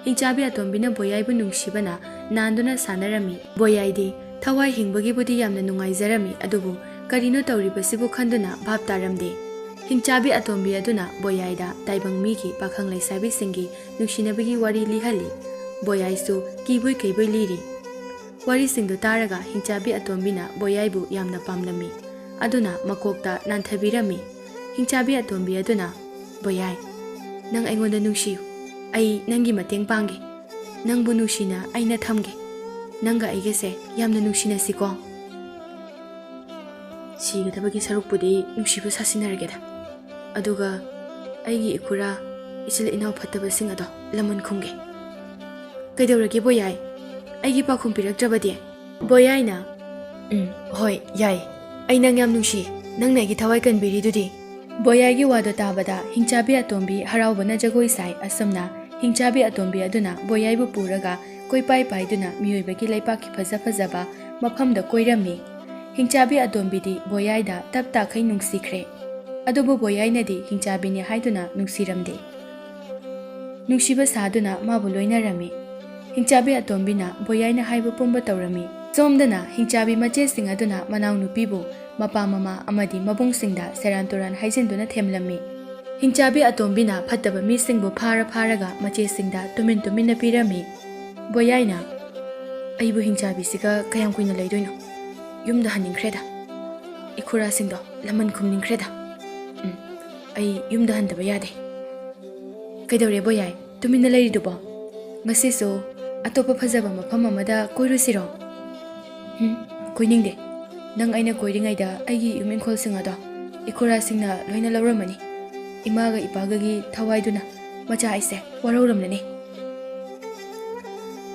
ꯍꯤꯡꯆꯥꯕꯤ ꯑꯇꯣꯝꯕꯤꯅ ꯕꯣꯌꯥꯏꯕꯨ ꯅꯨꯡꯁꯤꯕꯅ ꯅꯥꯟꯗꯨꯅ ꯁꯥꯟꯅꯔꯝꯃꯤ꯫ ꯕꯣꯌꯥꯏꯗꯤ ꯊꯋꯥꯏ ꯍꯤꯡꯕꯒꯤꯕꯨꯗꯤ ꯌꯥꯝꯅ ꯅꯨꯡꯉꯥꯏꯖꯔꯝꯃꯤ, ꯑꯗꯨꯕꯨ ꯀꯔꯤꯅꯣ ꯇꯧꯔꯤꯕꯁꯤꯕꯨ ꯈꯟꯗꯨꯅ ꯚꯥꯞ ꯇꯥꯔꯝꯗꯦ꯫ ꯍꯤꯡꯆꯥꯕꯤ ꯑꯇꯣꯝꯕꯤ ꯑꯗꯨꯅ ꯕꯣꯌꯥꯏꯗ ꯇꯥꯏꯕꯪ ꯃꯤꯒꯤ ꯄꯥꯈꯪ ꯂꯩꯁꯥꯕꯤꯁꯤꯡꯒꯤ ꯅꯨꯡꯁꯤꯅꯕꯒꯤ ꯋꯥꯔꯤ ꯂꯤꯍꯜꯂꯤ꯫ ꯕꯣꯌꯥꯏꯁꯨ ꯀꯤꯕꯣꯏ ꯀꯩꯕꯣꯏ ꯂꯤꯔꯤ꯫ ꯋꯥꯔꯤꯁꯤꯡꯗꯨ ꯇꯥꯔꯒ ꯍꯤꯡꯆꯥꯕꯤ ꯑꯇꯣꯝꯕꯤꯅ ꯕꯣꯌꯥꯏꯕꯨ ꯌꯥꯝꯅ ꯄꯥꯝꯂꯝꯃꯤ꯫ ꯑꯗꯨꯅ ꯃꯀꯣꯛꯇ ꯅꯥꯟꯊꯕꯤꯔꯝꯃꯤ꯫ ꯍꯤꯡꯆꯥꯕꯤ ꯑꯇꯣꯝꯕꯤ ꯑꯗꯨꯅ, "ꯕꯣꯌꯥꯏ, ꯅꯪ ꯑꯩꯉꯣꯟꯗ ꯅꯨꯡꯁꯤꯌꯨ꯫ ꯑꯩ ꯅꯪꯒꯤ ꯃꯇꯦꯡ ꯄꯥꯡꯒꯦ꯫ ꯅꯪꯕꯨ ꯅꯨꯡꯁꯤꯅ ꯑꯩꯅ ꯊꯝꯒꯦ꯫ ꯅꯪꯒ ꯑꯩꯒꯁꯦ ꯌꯥꯝꯅ ꯅꯨꯡꯁꯤꯅꯁꯤꯀꯣ꯫ ꯁꯤꯒꯗꯕꯒꯤ ꯁꯔꯨꯛꯄꯨꯗꯤ ꯅꯨꯡꯁꯤꯕ ꯁꯥꯁꯤꯟꯅꯔꯒꯦꯗ꯫ ꯑꯗꯨꯒ ꯑꯩꯒꯤ ꯏꯈꯨꯔꯥ, ꯏꯆꯤꯜ ꯏꯅꯥꯎ ꯐꯠꯇꯕꯁꯤꯡ ꯑꯗꯣ ꯂꯃꯟ ꯈꯨꯝꯒꯦ꯫ ꯀꯩꯗꯧꯔꯒꯦ ꯕꯣꯌꯥꯏ? ꯑꯩꯒꯤ ꯄꯥꯎꯈꯨꯝ ꯄꯤꯔꯛꯇ꯭ꯔꯕꯗꯤ?" ꯕꯣꯌꯥꯏꯅ, "ꯎꯝ, ꯍꯣꯏ, ꯌꯥꯏ꯫ ꯑꯩ ꯅꯪ ꯌꯥꯝ ꯅꯨꯡꯁꯤ꯫ ꯅꯪꯅ ꯑꯩꯒꯤ ꯊꯋꯥꯏ ꯀꯟꯕꯤꯔꯤꯗꯨꯗꯤ꯫" ꯕꯣꯌꯥꯏꯒꯤ ꯋꯥꯗꯣ ꯇꯥꯕꯗ ꯍꯤꯡꯆꯥꯕꯤ ꯑꯇꯣꯝꯕꯤ ꯍꯔꯥꯎꯕꯅ ꯖꯒꯣꯏ ꯁꯥꯏ꯫ ꯑꯁꯨꯝꯅ ꯍꯤꯡꯆꯥꯕꯤ ꯑꯇꯣꯝꯕꯤ ꯑꯗꯨꯅ ꯕꯣꯌꯥꯏꯕꯨ ꯄꯨꯔꯒ ꯀꯣꯏꯄꯥꯏ ꯄꯥꯏꯗꯨꯅ ꯃꯤꯑꯣꯏꯕꯒꯤ ꯂꯩꯄꯥꯛꯀꯤ ꯐꯖ ꯐꯖꯕ ꯃꯐꯝꯗ ꯀꯣꯏꯔꯝꯃꯤ꯫ ꯍꯤꯡꯆꯥꯕꯤ ꯑꯇꯣꯝꯕꯤꯗꯤ ꯕꯣꯌꯥꯏꯗ ꯇꯞ ꯇꯥꯈꯩ ꯅꯨꯡꯁꯤꯈ꯭ꯔꯦ꯫ ꯑꯗꯨꯕꯨ ꯕꯣꯌꯥꯏꯅꯗꯤ ꯍꯤꯡꯆꯥꯕꯤꯅꯤ ꯍꯥꯏꯗꯨꯅ ꯅꯨꯡꯁꯤꯔꯝꯗꯦ꯫ ꯅꯨꯡꯁꯤꯕ ꯁꯥꯗꯨꯅ ꯃꯥꯕꯨ ꯂꯣꯏꯅꯔꯝꯃꯤ꯫ ꯍꯤꯡꯆꯥꯕꯤ ꯑꯇꯣꯝꯕꯤꯅ ꯕꯣꯌꯥꯏꯅ ꯍꯥꯏꯕ ꯄꯨꯝꯕ ꯇꯧꯔꯝꯃꯤ꯫ ꯁꯣꯝꯗꯅ ꯍꯤꯡꯆꯥꯕꯤ ꯃꯆꯦꯁꯤꯡ ꯑꯗꯨꯅ ꯃꯅꯥꯎꯅꯨꯄꯤꯕꯨ ꯃꯄꯥ ꯃꯃꯥ ꯑꯃꯗꯤ ꯃꯕꯨꯡꯁꯤꯡꯗ ꯁꯦꯔꯥꯟ ꯇꯨꯔꯥꯟ ꯍꯥꯏꯖꯤꯟꯗꯨꯅ ꯊꯦꯝꯂꯝꯃꯤ꯫ ꯍꯤꯡꯆꯥꯕꯤ ꯑꯇꯣꯝꯕꯤꯅ ꯐꯠꯇꯕ ꯃꯤꯁꯤꯡꯕꯨ ꯐꯥꯔ ꯐꯥꯔꯒ ꯃꯆꯦꯁꯤꯡꯗ ꯇꯨꯃꯤꯟ ꯇꯨꯃꯤꯟꯅ ꯄꯤꯔꯝꯃꯤ꯫ ꯕꯣꯌꯥꯏꯅ, "ꯑꯩꯕꯨ ꯍꯤꯡꯆꯥꯕꯤꯁꯤꯒ ꯀꯌꯥꯝ ꯀꯨꯏꯅ ꯂꯩꯗꯣꯏꯅꯣ? ꯌꯨꯝꯗ ꯍꯟꯅꯤꯡꯈ꯭ꯔꯦꯗ꯫ ꯏꯈꯨꯔꯥꯁꯤꯡꯗꯣ ꯂꯃꯟ ꯈꯨꯝꯅꯤꯡꯈ꯭ꯔꯦꯗ꯫ ꯎꯝ, ꯑꯩ ꯌꯨꯝꯗ ꯍꯟꯗꯕ ꯌꯥꯗꯦ꯫ ꯀꯩꯗꯧꯔꯦ ꯕꯣꯌꯥꯏ? ꯇꯨꯃꯤꯟꯅ ꯂꯩꯔꯤꯗꯨꯕꯣ? ꯉꯁꯤꯁꯨ ꯑꯇꯣꯞꯄ ꯐꯖꯕ ꯃꯐꯝ ꯑꯃꯗ ꯀꯣꯏꯔꯨꯁꯤꯔꯣ?" "ꯍꯨꯝ, ꯀꯣꯏꯅꯤꯡꯗꯦ꯫ ꯅꯪ ꯑꯩꯅ ꯀꯣꯏꯔꯤꯉꯩꯗ ꯑꯩꯒꯤ ꯌꯨꯝ ꯏꯪꯈꯣꯜꯁꯤꯡ ꯑꯗꯣ ꯏꯈꯨꯔꯥꯁꯤꯡꯅ ꯂꯣꯏꯅ ꯂꯧꯔꯝꯃꯅꯤ꯫ ꯏꯃꯥꯒ ꯏꯄꯥꯒꯒꯤ ꯊꯋꯥꯏꯗꯨꯅ ꯃꯆꯥ ꯑꯩꯁꯦ ꯋꯥꯔꯧꯔꯝꯂꯅꯤ꯫"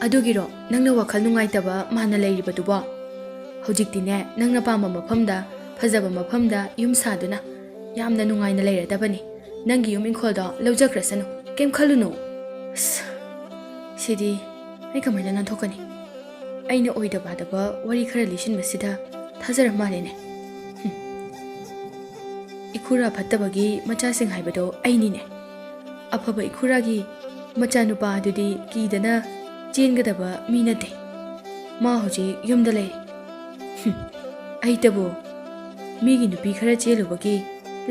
"ꯑꯗꯨꯒꯤꯔꯣ ꯅꯪꯅ ꯋꯥꯈꯜ ꯅꯨꯡꯉꯥꯏꯇꯕ ꯃꯥꯟꯅ ꯂꯩꯔꯤꯕꯗꯨꯕꯣ? ꯍꯧꯖꯤꯛꯇꯤꯅꯦ, ꯅꯪꯅ ꯄꯥꯝꯕ ꯃꯐꯝꯗ, ꯐꯖꯕ ꯃꯐꯝꯗ ꯌꯨꯝ ꯁꯥꯗꯨꯅ ꯌꯥꯝꯅ ꯅꯨꯡꯉꯥꯏꯅ ꯂꯩꯔꯗꯕꯅꯤ꯫ ꯅꯪꯒꯤ ꯌꯨꯝ ꯏꯪꯈꯣꯜꯗꯣ ꯂꯧꯖꯈ꯭ꯔꯁꯅꯨ, ꯀꯩꯝ ꯈꯜꯂꯨꯅꯨ꯫" ꯑꯁ, ꯁꯤꯗꯤ ꯑꯩ ꯀꯃꯥꯏꯅ ꯅꯥꯟꯊꯣꯛꯀꯅꯤ? ꯑꯩꯅ ꯑꯣꯏꯗ ꯄꯥꯗꯕ ꯋꯥꯔꯤ ꯈꯔ ꯂꯤꯁꯤꯟꯕꯁꯤꯗ ꯊꯥꯖꯔ ꯃꯥꯜꯂꯦꯅꯦ꯫ ꯍꯨꯝ꯫ ꯏꯈꯨꯔꯥ ꯐꯠꯇꯕꯒꯤ ꯃꯆꯥꯁꯤꯡ ꯍꯥꯏꯕꯗꯣ ꯑꯩꯅꯤꯅꯦ꯫ ꯑꯐꯕ ꯏꯈꯨꯔꯥꯒꯤ ꯃꯆꯥꯅꯨꯄꯥ ꯑꯗꯨꯗꯤ ꯀꯤꯗꯅ ꯆꯦꯟꯒꯗꯕ ꯃꯤ ꯅꯠꯇꯦ꯫ ꯃꯥ ꯍꯧꯖꯤꯛ ꯌꯨꯝꯗ ꯂꯩꯔꯤ꯫ ꯍꯨꯝ, ꯑꯩꯇꯕꯨ ꯃꯤꯒꯤ ꯅꯨꯄꯤ ꯈꯔ ꯆꯦꯜꯂꯨꯕꯒꯤ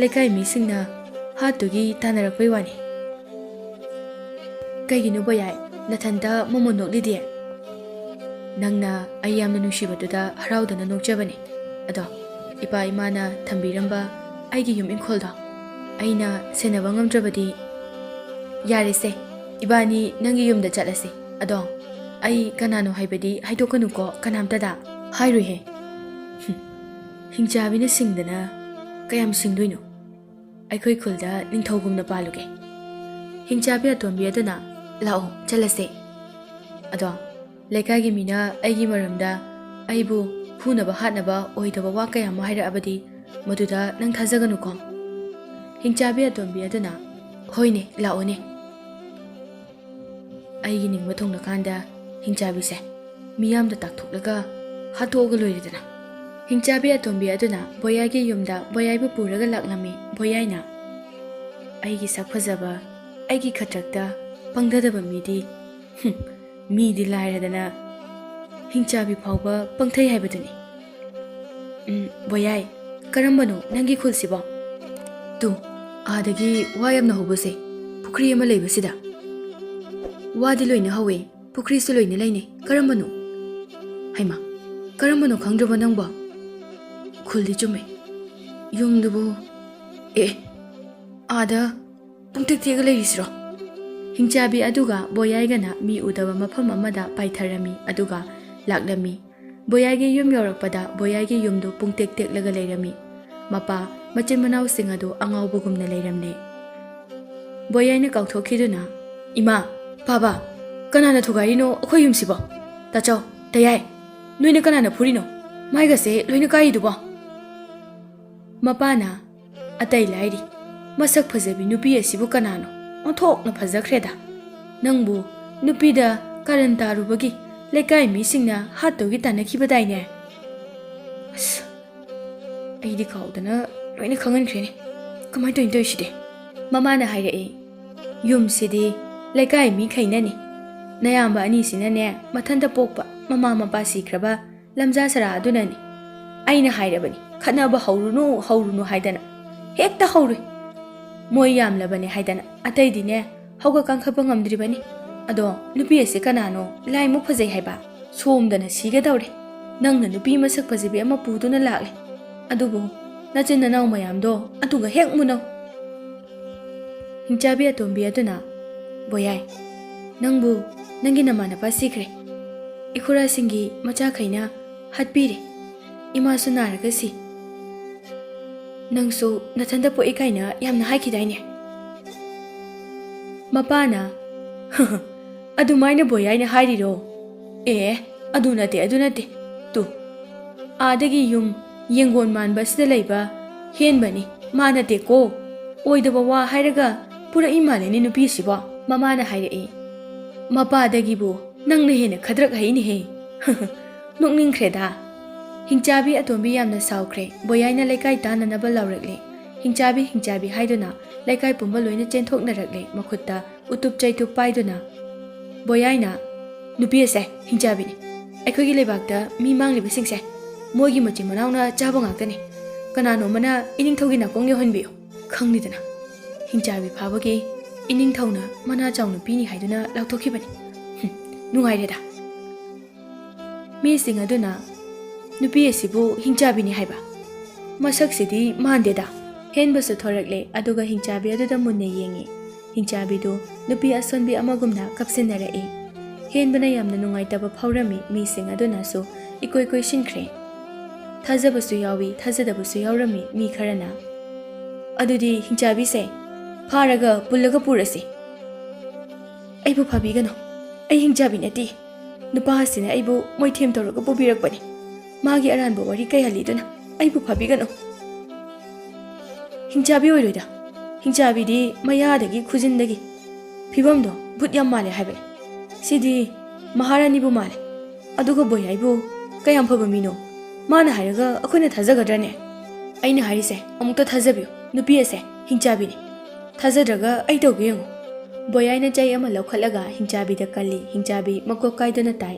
ꯂꯩꯀꯥꯏ ꯃꯤꯁꯤꯡꯅ ꯍꯥꯠꯇꯨꯒꯤ ꯇꯥꯟꯅꯔꯛꯄꯩ ꯋꯥꯅꯤ꯫ ꯀꯩꯒꯤꯅꯣ ꯕꯣꯌꯥꯏ, ꯅꯊꯟꯇ ꯃꯣꯃꯣꯟ ꯅꯣꯛꯂꯤꯗꯤ? ꯅꯪꯅ ꯑꯩ ꯌꯥꯝꯅ ꯅꯨꯡꯁꯤꯕꯗꯨꯗ ꯍꯔꯥꯎꯗꯅ ꯅꯣꯛꯆꯕꯅꯤ꯫ ꯑꯗꯣ ꯏꯄꯥ ꯏꯃꯥꯅ ꯊꯝꯕꯤꯔꯝꯕ ꯑꯩꯒꯤ ꯌꯨꯝ ꯏꯪꯈꯣꯜꯗꯣ ꯑꯩꯅ ꯁꯦꯟꯅꯕ ꯉꯝꯗ꯭ꯔꯕꯗꯤ? ꯌꯥꯔꯦꯁꯦ, ꯏꯕꯥꯅꯤ ꯅꯪꯒꯤ ꯌꯨꯝꯗ ꯆꯠꯂꯁꯤ꯫ ꯑꯗꯣ ꯑꯩ ꯀꯅꯥꯅꯣ ꯍꯥꯏꯕꯗꯤ ꯍꯥꯏꯗꯣꯛꯀꯅꯨꯀꯣ ꯀꯅꯥꯝꯇꯗ꯫ ꯍꯥꯏꯔꯣꯏꯍꯦ꯫ ꯍꯨꯝ, ꯍꯤꯡꯆꯥꯕꯤꯅ ꯁꯤꯡꯗꯅ ꯀꯌꯥꯝ ꯁꯤꯡꯗꯣꯏꯅꯣ? ꯑꯩꯈꯣꯏ ꯈꯨꯜꯗ ꯅꯤꯡꯊꯧꯒꯨꯝꯅ ꯄꯥꯜꯂꯨꯒꯦ꯫ ꯍꯤꯡꯆꯥꯕꯤ ꯑꯇꯣꯝꯕꯤ ꯑꯗꯨꯅ, "ꯂꯥꯛꯑꯣ, ꯆꯠꯂꯁꯦ꯫ ꯑꯗꯣ ꯂꯩꯀꯥꯏꯒꯤ ꯃꯤꯅ ꯑꯩꯒꯤ ꯃꯔꯝꯗ, ꯑꯩꯕꯨ ꯐꯨꯅꯕ ꯍꯥꯠꯅꯕ ꯑꯣꯏꯗꯕ ꯋꯥ ꯀꯌꯥ ꯑꯃ ꯍꯥꯏꯔꯛꯑꯕꯗꯤ ꯃꯗꯨꯗ ꯅꯪ ꯊꯥꯖꯒꯅꯨꯀꯣ꯫" ꯍꯤꯡꯆꯥꯕꯤ ꯑꯇꯣꯝꯕꯤ ꯑꯗꯨꯅ, "ꯍꯣꯏꯅꯦ, ꯂꯥꯛꯑꯣꯅꯦ꯫ ꯑꯩꯒꯤ ꯅꯤꯡꯕ ꯊꯨꯡꯂꯀꯥꯟꯗ ꯍꯤꯡꯆꯥꯕꯤꯁꯦ ꯃꯤꯌꯥꯝꯗ ꯇꯥꯛꯊꯣꯛꯂꯒ ꯍꯥꯠꯇꯣꯛꯑꯒ ꯂꯣꯏꯔꯦꯗꯅ꯫" ꯍꯤꯡꯆꯥꯕꯤ ꯑꯇꯣꯝꯕꯤ ꯑꯗꯨꯅ ꯕꯣꯌꯥꯏꯒꯤ ꯌꯨꯝꯗ ꯕꯣꯌꯥꯏꯕꯨ ꯄꯨꯔꯒ ꯂꯥꯛꯂꯝꯃꯤ꯫ ꯕꯣꯌꯥꯏꯅ, "ꯑꯩꯒꯤ ꯁꯛ ꯐꯖꯕ, ꯑꯩꯒꯤ ꯈꯗ꯭ꯔꯛꯇ ꯄꯪꯊꯗꯕ ꯃꯤꯗꯤ, ꯍꯨꯝ, ꯃꯤꯗꯤ ꯂꯥꯏꯔꯗꯅ ꯍꯤꯡꯆꯥꯕꯤ ꯐꯥꯎꯕ ꯄꯪꯊꯩ ꯍꯥꯏꯕꯗꯨꯅꯤ꯫ ꯎꯝ, ꯕꯣꯌꯥꯏ, ꯀꯔꯝꯕꯅꯣ ꯅꯪꯒꯤ ꯈꯨꯜꯁꯤꯕꯣ? ꯇꯨ, ꯑꯥꯗꯒꯤ ꯋꯥ ꯌꯥꯝꯅ ꯍꯧꯕꯁꯦ, ꯄꯨꯈ꯭ꯔꯤ ꯑꯃ ꯂꯩꯕꯁꯤꯗ꯫ ꯋꯥꯗꯤ ꯂꯣꯏꯅ ꯍꯧꯋꯦ, ꯄꯨꯈ꯭ꯔꯤꯁꯨ ꯂꯣꯏꯅ ꯂꯩꯅꯩ꯫ ꯀꯔꯝꯕꯅꯣ? ꯍꯩꯃꯥ, ꯀꯔꯝꯕꯅꯣ ꯈꯪꯗ꯭ꯔꯕꯣ ꯅꯪꯕꯣ? ꯈꯨꯜꯗꯤ ꯆꯨꯝꯃꯦ꯫ ꯌꯨꯝꯗꯨꯕꯨ, ꯑꯦ, ꯑꯥꯗ ꯄꯨꯡꯇꯦꯛ ꯇꯦꯛꯑ ꯂꯩꯔꯤꯁꯤꯔꯣ? ꯍꯤꯡꯆꯥꯕꯤ ꯑꯗꯨꯒ ꯕꯣꯌꯥꯏꯒꯅ ꯃꯤ ꯎꯗꯕ ꯃꯐꯝ ꯑꯃꯗ ꯄꯥꯏꯊꯔꯝꯃꯤ, ꯑꯗꯨꯒ ꯂꯥꯛꯂꯝꯃꯤ꯫ ꯕꯣꯌꯥꯏꯒꯤ ꯌꯨꯝ ꯌꯧꯔꯛꯄꯗ ꯕꯣꯌꯥꯏꯒꯤ ꯌꯨꯝꯗꯨ ꯄꯨꯡꯇꯦꯛ ꯇꯦꯛꯂꯒ ꯂꯩꯔꯝꯃꯤ꯫ ꯃꯄꯥ, ꯃꯆꯤꯟ ꯃꯅꯥꯎꯁꯤꯡ ꯑꯗꯨ ꯑꯉꯥꯎꯕꯒꯨꯝꯅ ꯂꯩꯔꯝꯂꯦ꯫ ꯕꯣꯌꯥꯏꯅ ꯀꯥꯎꯊꯣꯛꯈꯤꯗꯨꯅ, "ꯏꯃꯥ, ꯄꯥꯕ, ꯀꯅꯥꯅ ꯊꯨꯒꯥꯏꯔꯤꯅꯣ ꯑꯩꯈꯣꯏ ꯌꯨꯝꯁꯤꯕꯣ? ꯇꯥꯆꯧ, ꯇꯌꯥꯏ, ꯅꯣꯏꯅ ꯀꯅꯥꯅ ꯐꯨꯔꯤꯅꯣ? ꯃꯥꯏꯒꯁꯦ ꯂꯣꯏꯅ ꯀꯥꯏꯔꯤꯗꯨꯕꯣ?" ꯃꯄꯥꯅ, "ꯑꯇꯩ ꯂꯥꯏꯔꯤ, ꯃꯁꯛ ꯐꯖꯕꯤ ꯅꯨꯄꯤ ꯑꯁꯤꯕꯨ ꯀꯅꯥꯅꯣ? ꯑꯣꯟꯊꯣꯛꯅ ꯐꯖꯈ꯭ꯔꯦꯗ꯫ ꯅꯪꯕꯨ ꯅꯨꯄꯤꯗ ꯀꯥꯔꯟ ꯇꯥꯔꯨꯕꯒꯤ ꯂꯩꯀꯥꯏ ꯃꯤꯁꯤꯡꯅ ꯍꯥꯠꯇꯧꯒꯤ ꯇꯥꯟꯅꯈꯤꯕꯗꯥꯏꯅꯦ? ꯑꯁ, ꯑꯩꯗꯤ ꯀꯥꯎꯗꯅ ꯂꯣꯏꯅ ꯈꯪꯍꯟꯈ꯭ꯔꯦꯅꯦ꯫ ꯀꯃꯥꯏꯅ ꯇꯧꯔꯤꯅꯣ ꯇꯧꯔꯤꯁꯤꯗꯤ?" ꯃꯃꯥꯅ ꯍꯥꯏꯔꯛꯏ, "ꯌꯨꯝꯁꯤꯗꯤ ꯂꯩꯀꯥꯏ ꯃꯤꯈꯩꯅꯅꯤ꯫ ꯅꯌꯥꯝꯕ ꯑꯅꯤꯁꯤꯅꯅꯦ, ꯃꯊꯟꯇ ꯄꯣꯛꯄ ꯃꯃꯥ ꯃꯄꯥ ꯁꯤꯈ꯭ꯔꯕ ꯂꯝꯖꯥ ꯁꯔꯥ ꯑꯗꯨꯅꯅꯤ꯫ ꯑꯩꯅ ꯍꯥꯏꯔꯕꯅꯤ, ꯈꯠꯅꯕ ꯍꯧꯔꯨꯅꯨ, ꯍꯧꯔꯨꯅꯨ ꯍꯥꯏꯗꯅ꯫ ꯍꯦꯛꯇ ꯍꯧꯔꯨꯏ꯫ ꯃꯣꯏ ꯌꯥꯝꯂꯕꯅꯦ ꯍꯥꯏꯗꯅ ꯑꯇꯩꯗꯤꯅꯦ, ꯍꯧꯒꯠ ꯀꯥꯡꯈꯠꯄ ꯉꯝꯗ꯭ꯔꯤꯕꯅꯤ꯫ ꯑꯗꯣ ꯅꯨꯄꯤ ꯑꯁꯤ ꯀꯅꯥꯅꯣ ꯂꯥꯏꯃꯨꯛ ꯐꯖꯩ ꯍꯥꯏꯕ? ꯁꯣꯝꯗꯅ ꯁꯤꯒꯗꯧꯔꯦ꯫ ꯅꯪꯅ ꯅꯨꯄꯤ ꯃꯁꯛ ꯐꯖꯕꯤ ꯑꯃ ꯄꯨꯗꯨꯅ ꯂꯥꯛꯂꯦ꯫ ꯑꯗꯨꯕꯨ ꯅꯆꯤꯟ ꯅꯅꯥꯎ ꯃꯌꯥꯝꯗꯣ ꯑꯗꯨꯒ ꯍꯦꯛ ꯃꯨꯅꯧ꯫" ꯍꯤꯡꯆꯥꯕꯤ ꯑꯇꯣꯝꯕꯤ ꯑꯗꯨꯅ, "ꯕꯣꯌꯥꯏ, ꯅꯪꯕꯨ ꯅꯪꯒꯤ ꯅꯃꯥꯟꯅꯕ ꯁꯤꯈ꯭ꯔꯦ꯫ ꯏꯈꯨꯔꯥꯁꯤꯡꯒꯤ ꯃꯆꯥꯈꯩꯅ ꯍꯥꯠꯄꯤꯔꯦ꯫ ꯏꯃꯥꯁꯨ ꯅꯥꯔꯒ ꯁꯤ꯫ ꯅꯪꯁꯨ ꯅꯊꯟꯇ ꯄꯣꯛꯏ ꯀꯥꯏꯅ ꯌꯥꯝꯅ ꯍꯥꯏꯈꯤꯗꯥꯏꯅꯦ?" ꯃꯄꯥꯅ, "ꯑꯗꯨꯃꯥꯏꯅ ꯕꯣꯌꯥꯏꯅ ꯍꯥꯏꯔꯤꯔꯣ? ꯑꯦ, ꯑꯗꯨ ꯅꯠꯇꯦ, ꯑꯗꯨ ꯅꯠꯇꯦ꯫ ꯇꯨ, ꯑꯥꯗꯒꯤ ꯌꯨꯝ ꯌꯦꯡꯒꯣꯟ ꯃꯥꯟꯕ ꯑꯁꯤꯗ ꯂꯩꯕ ꯍꯦꯟꯕꯅꯤ, ꯃꯥ ꯅꯠꯇꯦꯀꯣ꯫ ꯑꯣꯏꯗꯕ ꯋꯥ ꯍꯥꯏꯔꯒ ꯄꯨꯔꯛꯏ ꯃꯥꯜꯂꯦꯅꯦ ꯅꯨꯄꯤꯁꯤꯕꯣ꯫" ꯃꯃꯥꯅ ꯍꯥꯏꯔꯛꯏ, "ꯃꯄꯥꯗꯒꯤꯕꯨ ꯅꯪꯅ ꯍꯦꯟꯅ ꯈꯗ꯭ꯔꯛ ꯍꯩꯅꯦꯍꯦ꯫" ꯅꯣꯛꯅꯤꯡꯈ꯭ꯔꯦꯗ꯫ ꯍꯤꯡꯆꯥꯕꯤ ꯑꯇꯣꯝꯕꯤ ꯌꯥꯝꯅ ꯁꯥꯎꯈ꯭ꯔꯦ꯫ ꯕꯣꯌꯥꯏꯅ ꯂꯩꯀꯥꯏ ꯇꯥꯟꯅꯅꯕ ꯂꯥꯎꯔꯛꯂꯦ꯫ "ꯍꯤꯡꯆꯥꯕꯤ, ꯍꯤꯡꯆꯥꯕꯤ" ꯍꯥꯏꯗꯨꯅ ꯂꯩꯀꯥꯏ ꯄꯨꯝꯕ ꯂꯣꯏꯅ ꯆꯦꯟꯊꯣꯛꯅꯔꯛꯂꯦ, ꯃꯈꯨꯠꯇ ꯎꯇꯨꯞ ꯆꯩꯇꯨꯞ ꯄꯥꯏꯗꯨꯅ꯫ ꯕꯣꯌꯥꯏꯅ, "ꯅꯨꯄꯤ ꯑꯁꯦ ꯍꯤꯡꯆꯥꯕꯤꯅꯤ꯫ ꯑꯩꯈꯣꯏꯒꯤ ꯂꯩꯕꯥꯛꯇ ꯃꯤ ꯃꯥꯡꯂꯤꯕꯁꯤꯡꯁꯦ ꯃꯣꯏꯒꯤ ꯃꯆꯤꯟ ꯃꯅꯥꯎꯅ ꯆꯥꯕ ꯉꯥꯛꯇꯅꯤ꯫ ꯀꯅꯥꯅꯣꯝꯃꯅ ꯏꯅꯤꯡꯊꯧꯒꯤ ꯅꯥꯀꯣꯡ ꯌꯧꯍꯟꯕꯤꯌꯨ꯫ ꯈꯪꯂꯤꯗꯅ, ꯍꯤꯡꯆꯥꯕꯤ ꯐꯥꯕꯒꯤ ꯏꯅꯤꯡꯊꯧꯅ ꯃꯅꯥ ꯆꯥꯎꯅ ꯄꯤꯅꯤ ꯍꯥꯏꯗꯨꯅ ꯂꯥꯎꯊꯣꯛꯈꯤꯕꯅꯤ꯫ ꯍꯨꯝ, ꯅꯨꯡꯉꯥꯏꯔꯦꯗ꯫" ꯃꯤꯁꯤꯡ ꯑꯗꯨꯅ, "ꯅꯨꯄꯤ ꯑꯁꯤꯕꯨ ꯍꯤꯡꯆꯥꯕꯤꯅꯤ ꯍꯥꯏꯕ? ꯃꯁꯛꯁꯤꯗꯤ ꯃꯥꯟꯗꯦꯗ꯫" ꯍꯦꯟꯕꯁꯨ ꯊꯣꯔꯛꯂꯦ, ꯑꯗꯨꯒ ꯍꯤꯡꯆꯥꯕꯤ ꯑꯗꯨꯗ ꯃꯨꯟꯅ ꯌꯦꯡꯉꯤ꯫ ꯍꯤꯡꯆꯥꯕꯤꯗꯨ ꯅꯨꯄꯤ ꯑꯁꯣꯟꯕꯤ ꯑꯃꯒꯨꯝꯅ ꯀꯞꯁꯤꯟꯅꯔꯛꯏ꯫ ꯍꯦꯟꯕꯅ ꯌꯥꯝꯅ ꯅꯨꯡꯉꯥꯏꯇꯕ ꯐꯥꯎꯔꯝꯃꯤ, ꯃꯤꯁꯤꯡ ꯑꯗꯨꯅꯁꯨ ꯏꯀꯣꯏ ꯀꯣꯏꯁꯤꯟꯈ꯭ꯔꯦ꯫ ꯊꯥꯖꯕꯁꯨ ꯌꯥꯎꯏ, ꯊꯥꯖꯗꯕꯁꯨ ꯌꯥꯎꯔꯝꯃꯤ ꯃꯤ ꯈꯔꯅ꯫ "ꯑꯗꯨꯗꯤ ꯍꯤꯡꯆꯥꯕꯤꯁꯦ ꯐꯥꯔꯒ ꯄꯨꯜꯂꯒ ꯄꯨꯔꯁꯤ꯫" "ꯑꯩꯕꯨ ꯐꯥꯕꯤꯒꯅꯨ, ꯑꯩ ꯍꯤꯡꯆꯥꯕꯤ ꯅꯠꯇꯦ꯫ ꯅꯨꯄꯥ ꯑꯁꯤꯅ ꯑꯩꯕꯨ ꯃꯣꯏꯊꯦꯝ ꯇꯧꯔꯒ ꯄꯨꯕꯤꯔꯛꯄꯅꯤ꯫ ꯃꯥꯒꯤ ꯑꯔꯥꯟꯕ ꯋꯥꯔꯤ ꯀꯌꯥ ꯂꯤꯗꯨꯅ ꯑꯩꯕꯨ ꯐꯥꯕꯤꯒꯅꯨ꯫" "ꯍꯤꯡꯆꯥꯕꯤ ꯑꯣꯏꯔꯣꯏꯗ꯫ ꯍꯤꯡꯆꯥꯕꯤꯗꯤ ꯃꯌꯥꯗꯒꯤ ꯈꯨꯖꯤꯟꯗꯒꯤ ꯐꯤꯕꯝꯗꯣ ꯚꯨꯠ ꯌꯥꯝ ꯃꯥꯜꯂꯦ ꯍꯥꯏꯕꯅꯤ꯫ ꯁꯤꯗꯤ ꯃꯍꯥꯔꯥꯅꯤꯕꯨ ꯃꯥꯜꯂꯦ꯫ ꯑꯗꯨꯒ ꯕꯣꯌꯥꯏꯕꯨ ꯀꯌꯥꯝ ꯐꯕ ꯃꯤꯅꯣ꯫ ꯃꯥꯅ ꯍꯥꯏꯔꯒ ꯑꯩꯈꯣꯏꯅ ꯊꯥꯖꯒꯗ꯭ꯔꯅꯦ? ꯑꯩꯅ ꯍꯥꯏꯔꯤꯁꯦ ꯑꯃꯨꯛꯇ ꯊꯥꯖꯕꯤꯌꯨ, ꯅꯨꯄꯤ ꯑꯁꯦ ꯍꯤꯡꯆꯥꯕꯤꯅꯤ꯫ ꯊꯥꯖꯗ꯭ꯔꯒ ꯑꯩ ꯇꯧꯒꯦ ꯌꯦꯡꯉꯨ꯫" ꯕꯣꯌꯥꯏꯅ ꯆꯩ ꯑꯃ ꯂꯧꯈꯠꯂꯒ ꯍꯤꯡꯆꯥꯕꯤꯗ ꯀꯜꯂꯤ꯫ ꯍꯤꯡꯆꯥꯕꯤ ꯃꯀꯣꯛ ꯀꯥꯏꯗꯨꯅ ꯇꯥꯏ꯫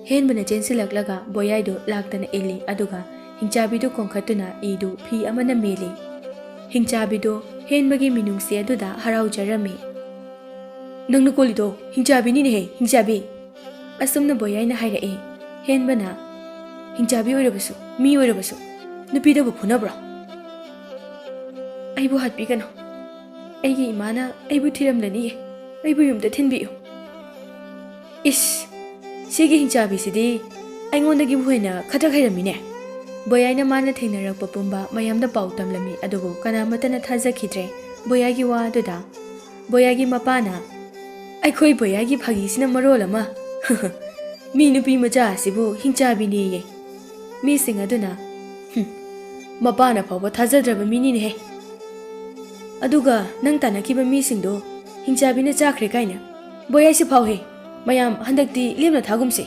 ꯍꯦꯟꯕꯅ ꯆꯦꯟꯁꯤꯜꯂꯛꯂꯒ ꯕꯣꯌꯥꯏꯗꯨ ꯂꯥꯛꯇꯅ ꯏꯜꯂꯤ, ꯑꯗꯨꯒ ꯍꯤꯡꯆꯥꯕꯤꯗꯨ ꯀꯣꯟꯈꯠꯇꯨꯅ ꯏꯗꯨ ꯐꯤ ꯑꯃꯅ ꯃꯦꯜꯂꯤ꯫ ꯍꯤꯡꯆꯥꯕꯤꯗꯨ ꯍꯦꯟꯕꯒꯤ ꯃꯤꯅꯨꯡꯁꯤ ꯑꯗꯨꯗ ꯍꯔꯥꯎꯖꯔꯝꯃꯤ꯫ "ꯅꯪꯅ ꯀꯣꯜꯂꯤꯗꯣ ꯍꯤꯡꯆꯥꯕꯤꯅꯤꯅꯦꯍꯦ, ꯍꯤꯡꯆꯥꯕꯤ!" ꯑꯁꯨꯝꯅ ꯕꯣꯌꯥꯏꯅ ꯍꯥꯏꯔꯛꯏ꯫ ꯍꯦꯟꯕꯅ, "ꯍꯤꯡꯆꯥꯕꯤ ꯑꯣꯏꯔꯕꯁꯨ, ꯃꯤ ꯑꯣꯏꯔꯕꯁꯨ, ꯅꯨꯄꯤꯗꯕꯨ ꯐꯨꯅꯕ꯭ꯔꯣ?" "ꯑꯩꯕꯨ ꯍꯥꯠꯄꯤꯒꯅꯨ꯫ ꯑꯩꯒꯤ ꯏꯃꯥꯅ ꯑꯩꯕꯨ ꯊꯤꯔꯝꯂꯅꯤꯌꯦ꯫ ꯑꯩꯕꯨ ꯌꯨꯝꯗ ꯊꯤꯟꯕꯤꯌꯨ꯫" "ꯏꯁ, ꯁꯤꯒꯤ ꯍꯤꯡꯆꯥꯕꯤꯁꯤꯗꯤ ꯑꯩꯉꯣꯟꯗꯒꯤꯕꯨ ꯍꯦꯟꯅ ꯈꯗ꯭ꯔꯛ ꯍꯩꯔꯝꯃꯤꯅꯦ꯫" ꯕꯣꯌꯥꯏꯅ ꯃꯥꯅ ꯊꯦꯡꯅꯔꯛꯄ ꯄꯨꯝꯕ ꯃꯌꯥꯝꯗ ꯄꯥꯎ ꯇꯝꯂꯝꯃꯤ, ꯑꯗꯨꯕꯨ ꯀꯅꯥꯃꯠꯇꯅ ꯊꯥꯖꯈꯤꯗ꯭ꯔꯦ ꯕꯣꯌꯥꯏꯒꯤ ꯋꯥ ꯑꯗꯨꯗ꯫ ꯕꯣꯌꯥꯏꯒꯤ ꯃꯄꯥꯅ, "ꯑꯩꯈꯣꯏ ꯕꯣꯌꯥꯏꯒꯤ ꯐꯥꯒꯤꯁꯤꯅ ꯃꯔꯣꯜ ꯑꯃ꯫ ꯃꯤ ꯅꯨꯄꯤ ꯃꯆꯥ ꯑꯁꯤꯕꯨ ꯍꯤꯡꯆꯥꯕꯤꯅꯦꯌꯦ꯫" ꯃꯤꯁꯤꯡ ꯑꯗꯨꯅ, "ꯍꯨꯝ, ꯃꯄꯥꯅ ꯐꯥꯎꯕ ꯊꯥꯖꯗ꯭ꯔꯕ ꯃꯤꯅꯤꯅꯦꯍꯦ꯫ ꯑꯗꯨꯒ ꯅꯪ ꯇꯥꯟꯅꯈꯤꯕ ꯃꯤꯁꯤꯡꯗꯣ ꯍꯤꯡꯆꯥꯕꯤꯅ ꯆꯥꯈ꯭ꯔꯦ ꯀꯥꯏꯅ꯫ ꯕꯣꯌꯥꯏꯁꯤ ꯐꯥꯎꯍꯦ꯫ ꯃꯌꯥꯝ ꯍꯟꯗꯛꯇꯤ ꯂꯦꯝꯅ ꯊꯥꯒꯨꯝꯁꯦ꯫"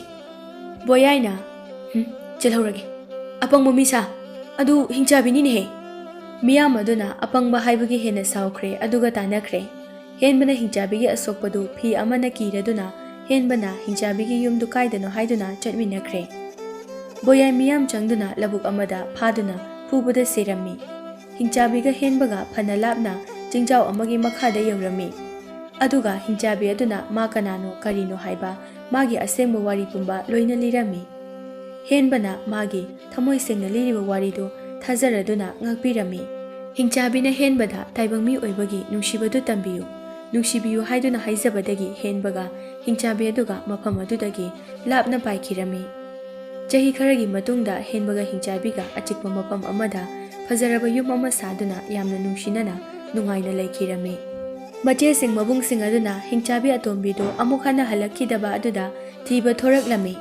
ꯕꯣꯌꯥꯏꯅ, "ꯍꯨꯝ, ꯆꯦꯜꯍꯧꯔꯒꯦ꯫ ꯑꯄꯪꯕ ꯃꯤꯁꯥ, ꯑꯗꯨ ꯍꯤꯡꯆꯥꯕꯤꯅꯤꯅꯦꯍꯦ꯫" ꯃꯤꯌꯥꯝ ꯑꯗꯨꯅ ꯑꯄꯪꯕ ꯍꯥꯏꯕꯒꯤ ꯍꯦꯟꯅ ꯁꯥꯎꯈ꯭ꯔꯦ, ꯑꯗꯨꯒ ꯇꯥꯟꯅꯈ꯭ꯔꯦ꯫ ꯍꯦꯟꯕꯅ ꯍꯤꯡꯆꯥꯕꯤꯒꯤ ꯑꯁꯣꯛꯄꯗꯨ ꯐꯤ ꯑꯃꯅ ꯀꯤꯔꯗꯨꯅ ꯍꯦꯟꯕꯅ ꯍꯤꯡꯆꯥꯕꯤꯒꯤ ꯌꯨꯝꯗꯨ ꯀꯥꯏꯗꯅꯣ ꯍꯥꯏꯗꯨꯅ ꯆꯠꯃꯤꯟꯅꯈ꯭ꯔꯦ꯫ ꯕꯣꯌꯥꯏ ꯃꯤꯌꯥꯝ ꯆꯪꯗꯨꯅ ꯂꯧꯕꯨꯛ ꯑꯃꯗ ꯐꯥꯗꯨꯅ ꯐꯨꯕꯗ ꯁꯤꯔꯝꯃꯤ꯫ ꯍꯤꯡꯆꯥꯕꯤꯒ ꯍꯦꯟꯕꯒ ꯐꯅ ꯂꯥꯞꯅ ꯆꯤꯡꯖꯥꯎ ꯑꯃꯒꯤ ꯃꯈꯥꯗ ꯌꯧꯔꯝꯃꯤ꯫ ꯑꯗꯨꯒ ꯍꯤꯡꯆꯥꯕꯤ ꯑꯗꯨꯅ ꯃꯥ ꯀꯅꯥꯅꯣ ꯀꯔꯤꯅꯣ ꯍꯥꯏꯕ ꯃꯥꯒꯤ ꯑꯁꯦꯡꯕ ꯋꯥꯔꯤ ꯄꯨꯝꯕ ꯂꯣꯏꯅ ꯂꯤꯔꯝꯃꯤ꯫ ꯍꯦꯟꯕꯅ ꯃꯥꯒꯤ ꯊꯃꯣꯏ ꯁꯦꯡꯅ ꯂꯤꯔꯤꯕ ꯋꯥꯔꯤꯗꯨ ꯊꯥꯖꯔꯗꯨꯅ ꯉꯥꯛꯄꯤꯔꯝꯃꯤ꯫ ꯍꯤꯡꯆꯥꯕꯤꯅ ꯍꯦꯟꯕꯗ ꯇꯥꯏꯕꯪ ꯃꯤ ꯑꯣꯏꯕꯒꯤ ꯅꯨꯡꯁꯤꯕꯗꯨ ꯇꯝꯕꯤꯌꯨ, ꯅꯨꯡꯁꯤꯕꯤꯌꯨ ꯍꯥꯏꯗꯨꯅ ꯍꯥꯏꯖꯕꯗꯒꯤ ꯍꯦꯟꯕꯒ ꯍꯤꯡꯆꯥꯕꯤ ꯑꯗꯨꯒ ꯃꯐꯝ ꯑꯗꯨꯗꯒꯤ ꯂꯥꯞꯅ ꯄꯥꯏꯈꯤꯔꯝꯃꯤ꯫ ꯆꯍꯤ ꯈꯔꯒꯤ ꯃꯇꯨꯡꯗ ꯍꯦꯟꯕꯒ ꯍꯤꯡꯆꯥꯕꯤꯒ ꯑꯆꯤꯛꯄ ꯃꯐꯝ ꯑꯃꯗ ꯐꯖꯔꯕ ꯌꯨꯝ ꯑꯃ ꯁꯥꯗꯨꯅ ꯌꯥꯝꯅ ꯅꯨꯡꯁꯤꯅꯅ ꯅꯨꯡꯉꯥꯏꯅ ꯂꯩꯈꯤꯔꯝꯃꯤ꯫ ꯃꯆꯦꯁꯤꯡ ꯃꯕꯨꯡꯁꯤꯡ ꯑꯗꯨꯅ ꯍꯤꯡꯆꯥꯕꯤ ꯑꯇꯣꯝꯕꯤꯗꯨ ꯑꯃꯨꯛ ꯍꯟꯅ ꯍꯜꯂꯛꯈꯤꯗꯕ ꯑꯗꯨꯗ ꯊꯤꯕ ꯊꯣꯔꯛꯂꯝꯃꯤ꯫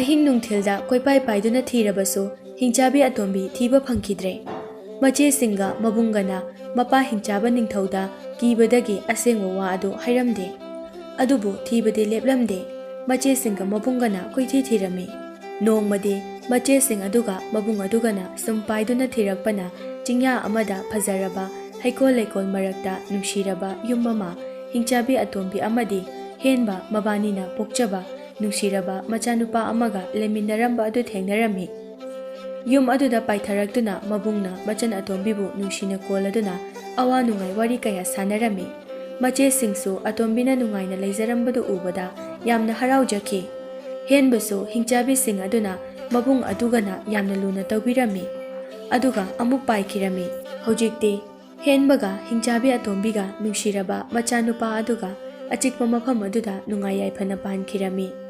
ꯑꯍꯤꯡ ꯅꯨꯡꯊꯤꯜꯗ ꯀꯣꯏꯄꯥꯏ ꯄꯥꯏꯗꯨꯅ ꯊꯤꯔꯕꯁꯨ ꯍꯤꯡꯆꯥꯕꯤ ꯑꯇꯣꯝꯕꯤ ꯊꯤꯕ ꯐꯪꯈꯤꯗ꯭ꯔꯦ꯫ ꯃꯆꯦꯁꯤꯡꯒ ꯃꯕꯨꯡꯒꯅ ꯃꯄꯥ ꯍꯤꯡꯆꯥꯕ ꯅꯤꯡꯊꯧꯗ ꯀꯤꯕꯗꯒꯤ ꯑꯁꯦꯡꯕ ꯋꯥ ꯑꯗꯨ ꯍꯥꯏꯔꯝꯗꯦ꯫ ꯑꯗꯨꯕꯨ ꯊꯤꯕꯗꯤ ꯂꯦꯞꯂꯝꯗꯦ꯫ ꯃꯆꯦꯁꯤꯡꯒ ꯃꯕꯨꯡꯒꯅ ꯀꯣꯏꯊꯤ ꯊꯤꯔꯝꯃꯤ꯫ ꯅꯣꯡꯃꯗꯤ ꯃꯆꯦꯁꯤꯡ ꯑꯗꯨꯒ ꯃꯕꯨꯡ ꯑꯗꯨꯒꯅ ꯁꯨꯝ ꯄꯥꯏꯗꯨꯅ ꯊꯤꯔꯛꯄꯅ ꯆꯤꯡꯌꯥ ꯑꯃꯗ ꯐꯖꯔꯕ ꯍꯩꯀꯣꯜ ꯂꯩꯀꯣꯜ ꯃꯔꯛꯇ ꯅꯨꯡꯁꯤꯔꯕ ꯌꯨꯝ ꯑꯃ, ꯍꯤꯡꯆꯥꯕꯤ ꯑꯇꯣꯝꯕꯤ ꯑꯃꯗꯤ ꯍꯦꯟꯕ ꯃꯕꯥꯅꯤꯅ ꯄꯣꯛꯆꯕ ꯅꯨꯡꯁꯤꯔꯕ ꯃꯆꯥꯅꯨꯄꯥ ꯑꯃꯒ ꯂꯩꯃꯤꯟꯅꯔꯝꯕ ꯑꯗꯨ ꯊꯦꯡꯅꯔꯝꯃꯤ꯫ ꯌꯨꯝ ꯑꯗꯨꯗ ꯄꯥꯏꯊꯔꯛꯇꯨꯅ ꯃꯕꯨꯡꯅ ꯃꯆꯟ ꯑꯇꯣꯝꯕꯤꯕꯨ ꯅꯨꯡꯁꯤꯅ ꯀꯣꯜꯂꯗꯨꯅ ꯑꯋꯥ ꯅꯨꯡꯉꯥꯏ ꯋꯥꯔꯤ ꯀꯌꯥ ꯁꯥꯟꯅꯔꯝꯃꯤ꯫ ꯃꯆꯦꯁꯤꯡꯁꯨ ꯑꯇꯣꯝꯕꯤꯅ ꯅꯨꯡꯉꯥꯏꯅ ꯂꯩꯖꯔꯝꯕꯗꯨ ꯎꯕꯗ ꯌꯥꯝꯅ ꯍꯔꯥꯎꯖꯈꯤ꯫ ꯍꯦꯟꯕꯁꯨ ꯍꯤꯡꯆꯥꯕꯤꯁꯤꯡ ꯑꯗꯨꯅ ꯃꯕꯨꯡ ꯑꯗꯨꯒꯅ ꯌꯥꯝꯅ ꯂꯨꯅ ꯇꯧꯕꯤꯔꯝꯃꯤ꯫ ꯑꯗꯨꯒ ꯑꯃꯨꯛ ꯄꯥꯏꯈꯤꯔꯝꯃꯤ꯫ ꯍꯧꯖꯤꯛꯇꯤ ꯍꯦꯟꯕꯒ ꯍꯤꯡꯆꯥꯕꯤ ꯑꯇꯣꯝꯕꯤꯒ ꯅꯨꯡꯁꯤꯔꯕ ꯃꯆꯥꯅꯨꯄꯥ ꯑꯗꯨꯒ ꯑꯆꯤꯛꯄ ꯃꯐꯝ ꯑꯗꯨꯗ ꯅꯨꯡꯉꯥꯏ ꯌꯥꯏꯐꯅ ꯄꯥꯟꯈꯤꯔꯝꯃꯤ꯫